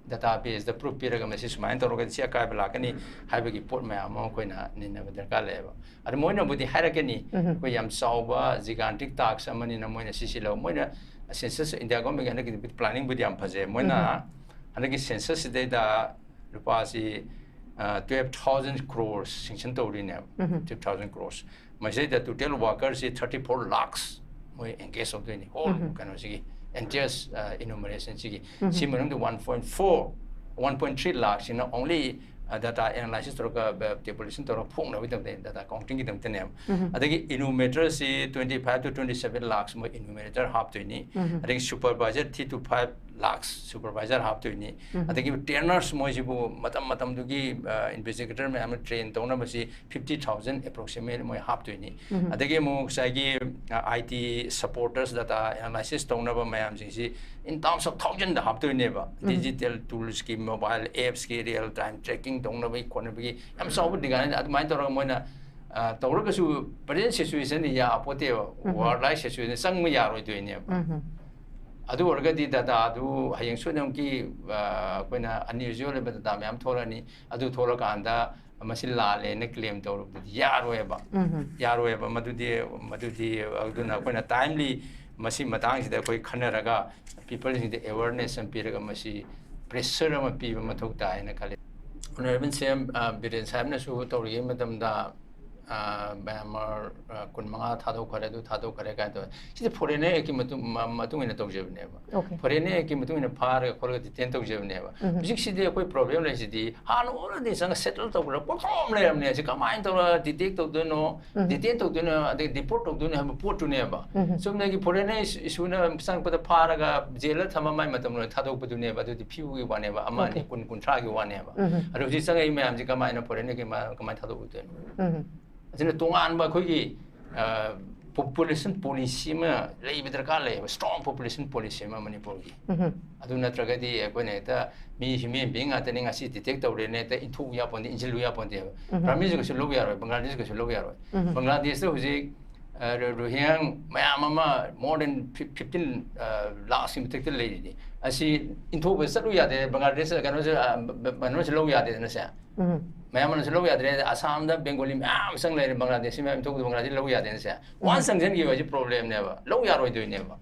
databaseꯗ proof ꯄꯤꯔꯒ ꯃꯁꯤ ꯁꯨꯃꯥꯏꯅ ꯇꯧꯔꯒꯗꯤ ꯁꯤ ꯑꯀꯥꯏꯕ ꯂꯥꯛꯀꯅꯤ ꯍꯥꯏꯕꯒꯤ ꯄꯣꯠ ꯃꯌꯥꯝ ꯑꯃ ꯑꯩꯈꯣꯏꯅ ꯅꯩꯅꯕ ꯗꯔꯀꯥꯔ ꯂꯩꯌꯦꯕ꯫ ꯑꯗꯨ ꯃꯣꯏꯅꯕꯨꯗꯤ ꯍꯥꯏꯔꯛꯀꯅꯤ, ꯎꯝ. ꯑꯩꯈꯣꯏ ꯌꯥꯝ ꯆꯥꯎꯕ gigantic task ꯑꯃꯅꯤꯅ ꯃꯣꯏꯅ ꯁꯤ ꯁꯤ ꯂꯧ-, ꯃꯣꯏꯅ census India governmentꯀꯤ ꯍꯟꯗꯛꯀꯤ planning ꯕꯨꯗꯤ ꯌꯥꯝ ꯐꯖꯩ꯫ ꯃꯣꯏꯅ ꯎꯝ. ꯍꯟꯗꯛꯀꯤ census ꯁꯤꯗꯩꯗ ꯂꯨꯄꯥꯁꯤ, ꯑ, twelve thousand crores sanction ꯇꯧꯔꯤꯅꯦꯕ꯫ ꯎꯝ. Twelve thousand crores꯫ ꯃꯁꯤꯗꯩꯗ total workerꯁꯤ thirty four lakhs ꯃꯣꯏ engage ꯇꯧꯗꯣꯏꯅꯤ꯫ Whole ꯎꯝ. ꯀꯩꯅꯣꯁꯤꯒꯤ entire, ꯑ, enumerationꯁꯤꯒꯤ꯫ ꯎꯝ. ꯁꯤ ꯃꯅꯨꯡꯗ one point four, one point three lakhꯁꯤꯅ only, ꯑ, data analysis ꯇꯧꯔꯒ, ꯑ, tabulation ꯇꯧꯔꯒ ꯐꯣꯡꯅꯕꯒꯤꯗꯃꯛꯇ, data countingꯒꯤꯗꯃꯛꯇꯅꯦꯕ꯫ ꯎꯝ. ꯑꯗꯒꯤ enumeratorꯁꯤ twenty five to twenty seven lakhs ꯃꯣꯏ enumerator ꯍꯥꯞꯇꯣꯏꯅꯤ꯫ ꯎꯝ. ꯑꯗꯒꯤ supervisor three to five lakhs supervisor ꯍꯥꯞꯇꯣꯏꯅꯤ꯫ ꯑꯗꯒꯤ ꯇ꯭ꯔꯦꯅꯔꯁ ꯃꯣꯏꯁꯤꯕꯨ ꯃꯇꯝ ꯃꯇꯝꯗꯨꯒꯤ ꯏꯟꯚꯦꯁꯇꯤꯒꯦꯇꯔ ꯃꯌꯥꯝ ꯑꯃ ꯇ꯭ꯔꯦꯟ ꯇꯧꯅꯕꯁꯤ ꯐꯤꯐꯇꯤ ꯊꯥꯎꯖꯟ ꯑꯦꯄ꯭ꯔꯣꯛꯁꯤꯃꯦꯠ ꯃꯣꯏ ꯍꯥꯞꯇꯣꯏꯅꯤ꯫ ꯑꯗꯒꯤ ꯑꯃꯨꯛ ꯉꯁꯥꯏꯒꯤ I T supporters data analysis ꯇꯧꯅꯕ ꯃꯌꯥꯝꯁꯤꯡꯁꯤ ꯏꯟ ꯇꯥꯔꯝꯁ ꯑꯣꯐ ꯊꯥꯎꯖꯟꯗ ꯍꯥꯞꯇꯣꯏꯅꯦꯕ꯫ ꯗꯤꯖꯤꯇꯦꯜ ꯇꯨꯜꯁꯀꯤ, ꯃꯣꯕꯥꯏꯜ ꯑꯦꯞꯁꯀꯤ, ꯔꯤꯌꯦꯜ ꯇꯥꯏꯝ ꯇ꯭ꯔꯦꯀꯤꯡ ꯇꯧꯅꯕꯒꯤ ꯈꯣꯠꯅꯕꯒꯤ ꯌꯥꯝ ꯆꯥꯎꯕ ꯗꯤꯒꯥꯏꯟ꯫ ꯑꯗꯨꯃꯥꯏꯅ ꯇꯧꯔꯒ ꯃꯣꯏꯅ ꯇꯧꯔꯒꯁꯨ ꯄ꯭ꯔꯖꯦꯟ ꯁꯤꯆꯨꯋꯦꯁꯟꯗꯤ ꯌꯥꯄꯣꯠꯇꯦꯕ꯫ ꯋꯥꯔꯜ ꯂꯥꯏꯐ ꯁꯤꯆꯨꯋꯦꯁꯟ ꯆꯪꯕ ꯌꯥꯔꯣꯏꯗꯣꯏꯅꯦꯕ꯫ ꯑꯗꯨ ꯑꯣꯏꯔꯒꯗꯤ ꯗꯇꯥꯗꯨ ꯍꯌꯦꯡ ꯁꯣꯏꯗꯅꯃꯛꯀꯤ ꯑꯩꯈꯣꯏꯅ ꯑꯟꯌꯨꯖꯨꯋꯦꯜ ꯑꯣꯏꯕ ꯗꯇꯥ ꯃꯌꯥꯝ ꯊꯣꯛꯂꯛꯑꯅꯤ꯫ ꯑꯗꯨ ꯊꯣꯛꯂꯀꯥꯟꯗ ꯃꯁꯤ ꯂꯥꯜꯂꯦꯅ ꯀ꯭ꯂꯦꯝ ꯇꯧꯔꯨꯕꯗꯨꯗꯤ ꯌꯥꯔꯣꯏꯕ꯫ ꯌꯥꯔꯣꯏꯕ꯫ ꯃꯗꯨꯗꯤ, ꯃꯗꯨꯗꯤ ꯑꯗꯨꯅ ꯑꯩꯈꯣꯏꯅ ꯇꯥꯏꯝꯂꯤ ꯃꯁꯤ ꯃꯇꯥꯡꯁꯤꯗ ꯑꯩꯈꯣꯏ ꯈꯟꯅꯔꯒ ꯄꯤꯄꯜꯁꯤꯡꯗ ꯑꯦꯋꯦꯔꯅꯦꯁ ꯑꯃ ꯄꯤꯔꯒ ꯃꯁꯤ ꯄ꯭ꯔꯦꯁꯔ ꯑꯃ ꯄꯤꯕ ꯃꯊꯧ ꯇꯥꯏ ꯍꯥꯏꯅ ꯈꯜꯂꯤ꯫ ꯑꯣꯅꯔꯦꯕꯜ ꯁꯤ ꯑꯦꯝ ꯕꯤꯔꯦꯟ ꯁꯥꯍꯦꯕꯅꯁꯨ ꯇꯧꯔꯤꯉꯩ ꯃꯇꯝꯗ ꯃꯌꯥꯝꯃꯔ ꯀꯨꯟꯃꯉꯥ ꯊꯥꯗꯣꯛꯈ꯭ꯔꯦ, ꯑꯗꯨ ꯊꯥꯗꯣꯛꯈ꯭ꯔꯦ ꯀꯥꯏꯅ ꯇꯧꯋꯦ꯫ ꯁꯤꯗꯤ ꯐꯣꯔꯦꯟꯅꯔ ꯑꯦꯛꯀꯤ ꯃꯇꯨꯡ, ꯃ-, ꯃꯇꯨꯡ ꯏꯟꯅ ꯇꯧꯖꯕꯅꯦꯕ꯫ ꯐꯣꯔꯦꯟꯅꯔ ꯑꯦꯛꯀꯤ ꯃꯇꯨꯡ ꯏꯟꯅ ꯐꯥꯔꯒ ꯈꯣꯠꯂꯒ ꯗꯤꯇꯦꯟ ꯇꯧꯖꯕꯅꯦꯕ꯫ ꯍꯧꯖꯤꯛꯁꯤꯗꯤ ꯑꯩꯈꯣꯏ ꯄ꯭ꯔꯣꯕ꯭ꯂꯦꯝ ꯂꯩꯔꯤꯁꯤꯗꯤ ꯍꯥꯟꯅ ꯑꯣꯜꯔꯦꯗꯤ ꯆꯪꯉ ꯁꯦꯇꯜ ꯇꯧꯈ꯭ꯔ ꯄꯣꯠꯊꯣꯛ ꯑꯃ ꯂꯩꯔꯕꯅꯦ꯫ ꯁꯤ ꯀꯃꯥꯏꯅ ꯇꯧꯔꯒ ꯗꯤꯇꯦꯛ ꯇꯧꯗꯣꯏꯅꯣ, ꯗꯤꯇꯦꯟ ꯇꯧꯗꯣꯏꯅꯣ, ꯑꯗꯩ ꯗꯤꯄꯣꯔꯠ ꯇꯧꯗꯣꯏꯅꯣ ꯍꯥꯏꯕ ꯄꯣꯠꯇꯨꯅꯦꯕ꯫ ꯆꯨꯝꯅꯒꯤ ꯐꯣꯔꯦꯟꯅꯔ ꯏꯁꯨꯅ ꯆꯪꯉꯛꯄꯗ ꯐꯥꯔꯒ ꯖꯦꯜꯗ ꯊꯝꯃ ꯃꯥꯏ ꯃꯇꯝ ꯂꯣꯏ ꯊꯥꯗꯣꯛꯄꯗꯨꯅꯦꯕ꯫ ꯑꯗꯨꯗꯤ ꯐ꯭ꯌꯨꯒꯤ ꯋꯥꯅꯦꯕ, ꯑꯃ ꯑꯅꯤ, ꯀꯨꯟ, ꯀꯨꯟꯊ꯭ꯔꯥꯒꯤ ꯋꯥꯅꯦꯕ꯫ ꯑꯗꯣ ꯍꯧꯖꯤꯛ ꯆꯪꯉꯛꯏ ꯃꯌꯥꯝꯁꯤ ꯀꯃꯥꯏꯅ ꯐꯣꯔꯦꯟꯅꯔꯒꯤ ꯃꯥ-, ꯀꯃꯥꯏꯅ ꯊꯥꯗꯣꯛꯎꯗꯣꯏꯅꯣ? ꯑꯁꯤꯅ ꯇꯣꯉꯥꯟꯕ ꯑꯩꯈꯣꯏꯒꯤ, ꯑ, ꯄꯣꯄꯨꯂꯦꯁꯟ ꯄꯣꯂꯤꯁꯤ ꯑꯃ ꯂꯩꯕ ꯗꯔꯀꯥꯔ ꯂꯩꯌꯦꯕ, ꯁ꯭ꯇꯔꯣꯡ ꯄꯣꯄꯨꯂꯦꯁꯟ ꯄꯣꯂꯤꯁꯤ ꯑꯃ ꯃꯅꯤꯄꯨꯔꯒꯤ꯫ ꯑꯗꯨ ꯅꯠꯇ꯭ꯔꯒꯗꯤ ꯑꯩꯈꯣꯏꯅ ꯍꯦꯛꯇ ꯃꯤ ꯍ꯭ꯌꯨꯃꯦꯟ ꯕꯤꯡ ꯉꯥꯛꯇꯅꯤ, ꯉꯁꯤ ꯗꯤꯇꯦꯛ ꯇꯧꯔꯦꯅ ꯍꯦꯛꯇ ꯏꯟꯊꯣꯛꯎ ꯌꯥꯄꯣꯟꯇꯦ, ꯏꯟꯁꯤꯜꯂꯨ ꯌꯥꯄꯣꯟꯇꯦꯕ꯫ ꯕ꯭ꯔꯥꯍꯃꯤꯟꯁꯀꯁꯨ ꯂꯧꯕ ꯌꯥꯔꯣꯏ, ꯕꯪꯒ꯭ꯂꯥꯗꯦꯁꯀꯁꯨ ꯂꯧꯕ ꯌꯥꯔꯣꯏ꯫ ꯕꯪꯒ꯭ꯂꯥꯗꯦꯁꯇ ꯍꯧꯖꯤꯛ, ꯑ, ꯔꯣ-, ꯔꯣꯍꯤꯡꯒ꯭ꯌꯥ ꯃꯌꯥꯝ ꯑꯃ more than fif-, fifteen, ꯑ, ꯂꯥꯛꯁꯀꯤ ꯃꯊꯛꯇ ꯂꯩꯔꯤꯅꯤ꯫ ꯑꯁꯤ ꯏꯟꯊꯣꯛꯄ ꯆꯠꯂꯨ ꯌꯥꯗꯦ, ꯕꯪꯒ꯭ꯂꯥꯗꯦꯁ ꯀꯩꯅꯣꯁꯦ, ꯑ, ꯕ-, ꯕ-, ꯀꯩꯅꯣꯁꯦ ꯂꯧ ꯌꯥꯗꯦꯗꯅ ꯁꯦ꯫ ꯃꯌꯥꯝ ꯑꯃꯅꯁꯨ ꯂꯧ ꯌꯥꯗ꯭ꯔꯦ꯫ ꯑꯁꯥꯝꯗ ꯕꯦꯡꯒꯣꯂꯤ ꯃꯌꯥꯝ ꯆꯪ ꯂꯩꯔꯦ, ꯕꯪꯒ꯭ꯂꯥꯗꯦꯁꯤ ꯃꯌꯥꯝ ꯏꯟꯊꯣꯛꯄꯗ ꯕꯪꯒ꯭ꯂꯥꯗꯦꯁ ꯂꯧ ꯌꯥꯗꯦꯅ ꯁꯦ꯫ ꯋꯥꯟꯁ ꯆꯪꯁꯤꯟꯈꯤꯕ ꯍꯥꯏꯁꯦ ꯄ꯭ꯔꯣꯕ꯭ꯂꯦꯝꯅꯦꯕ, ꯂꯧ ꯌꯥꯔꯣꯏꯗꯣꯏꯅꯦꯕ꯫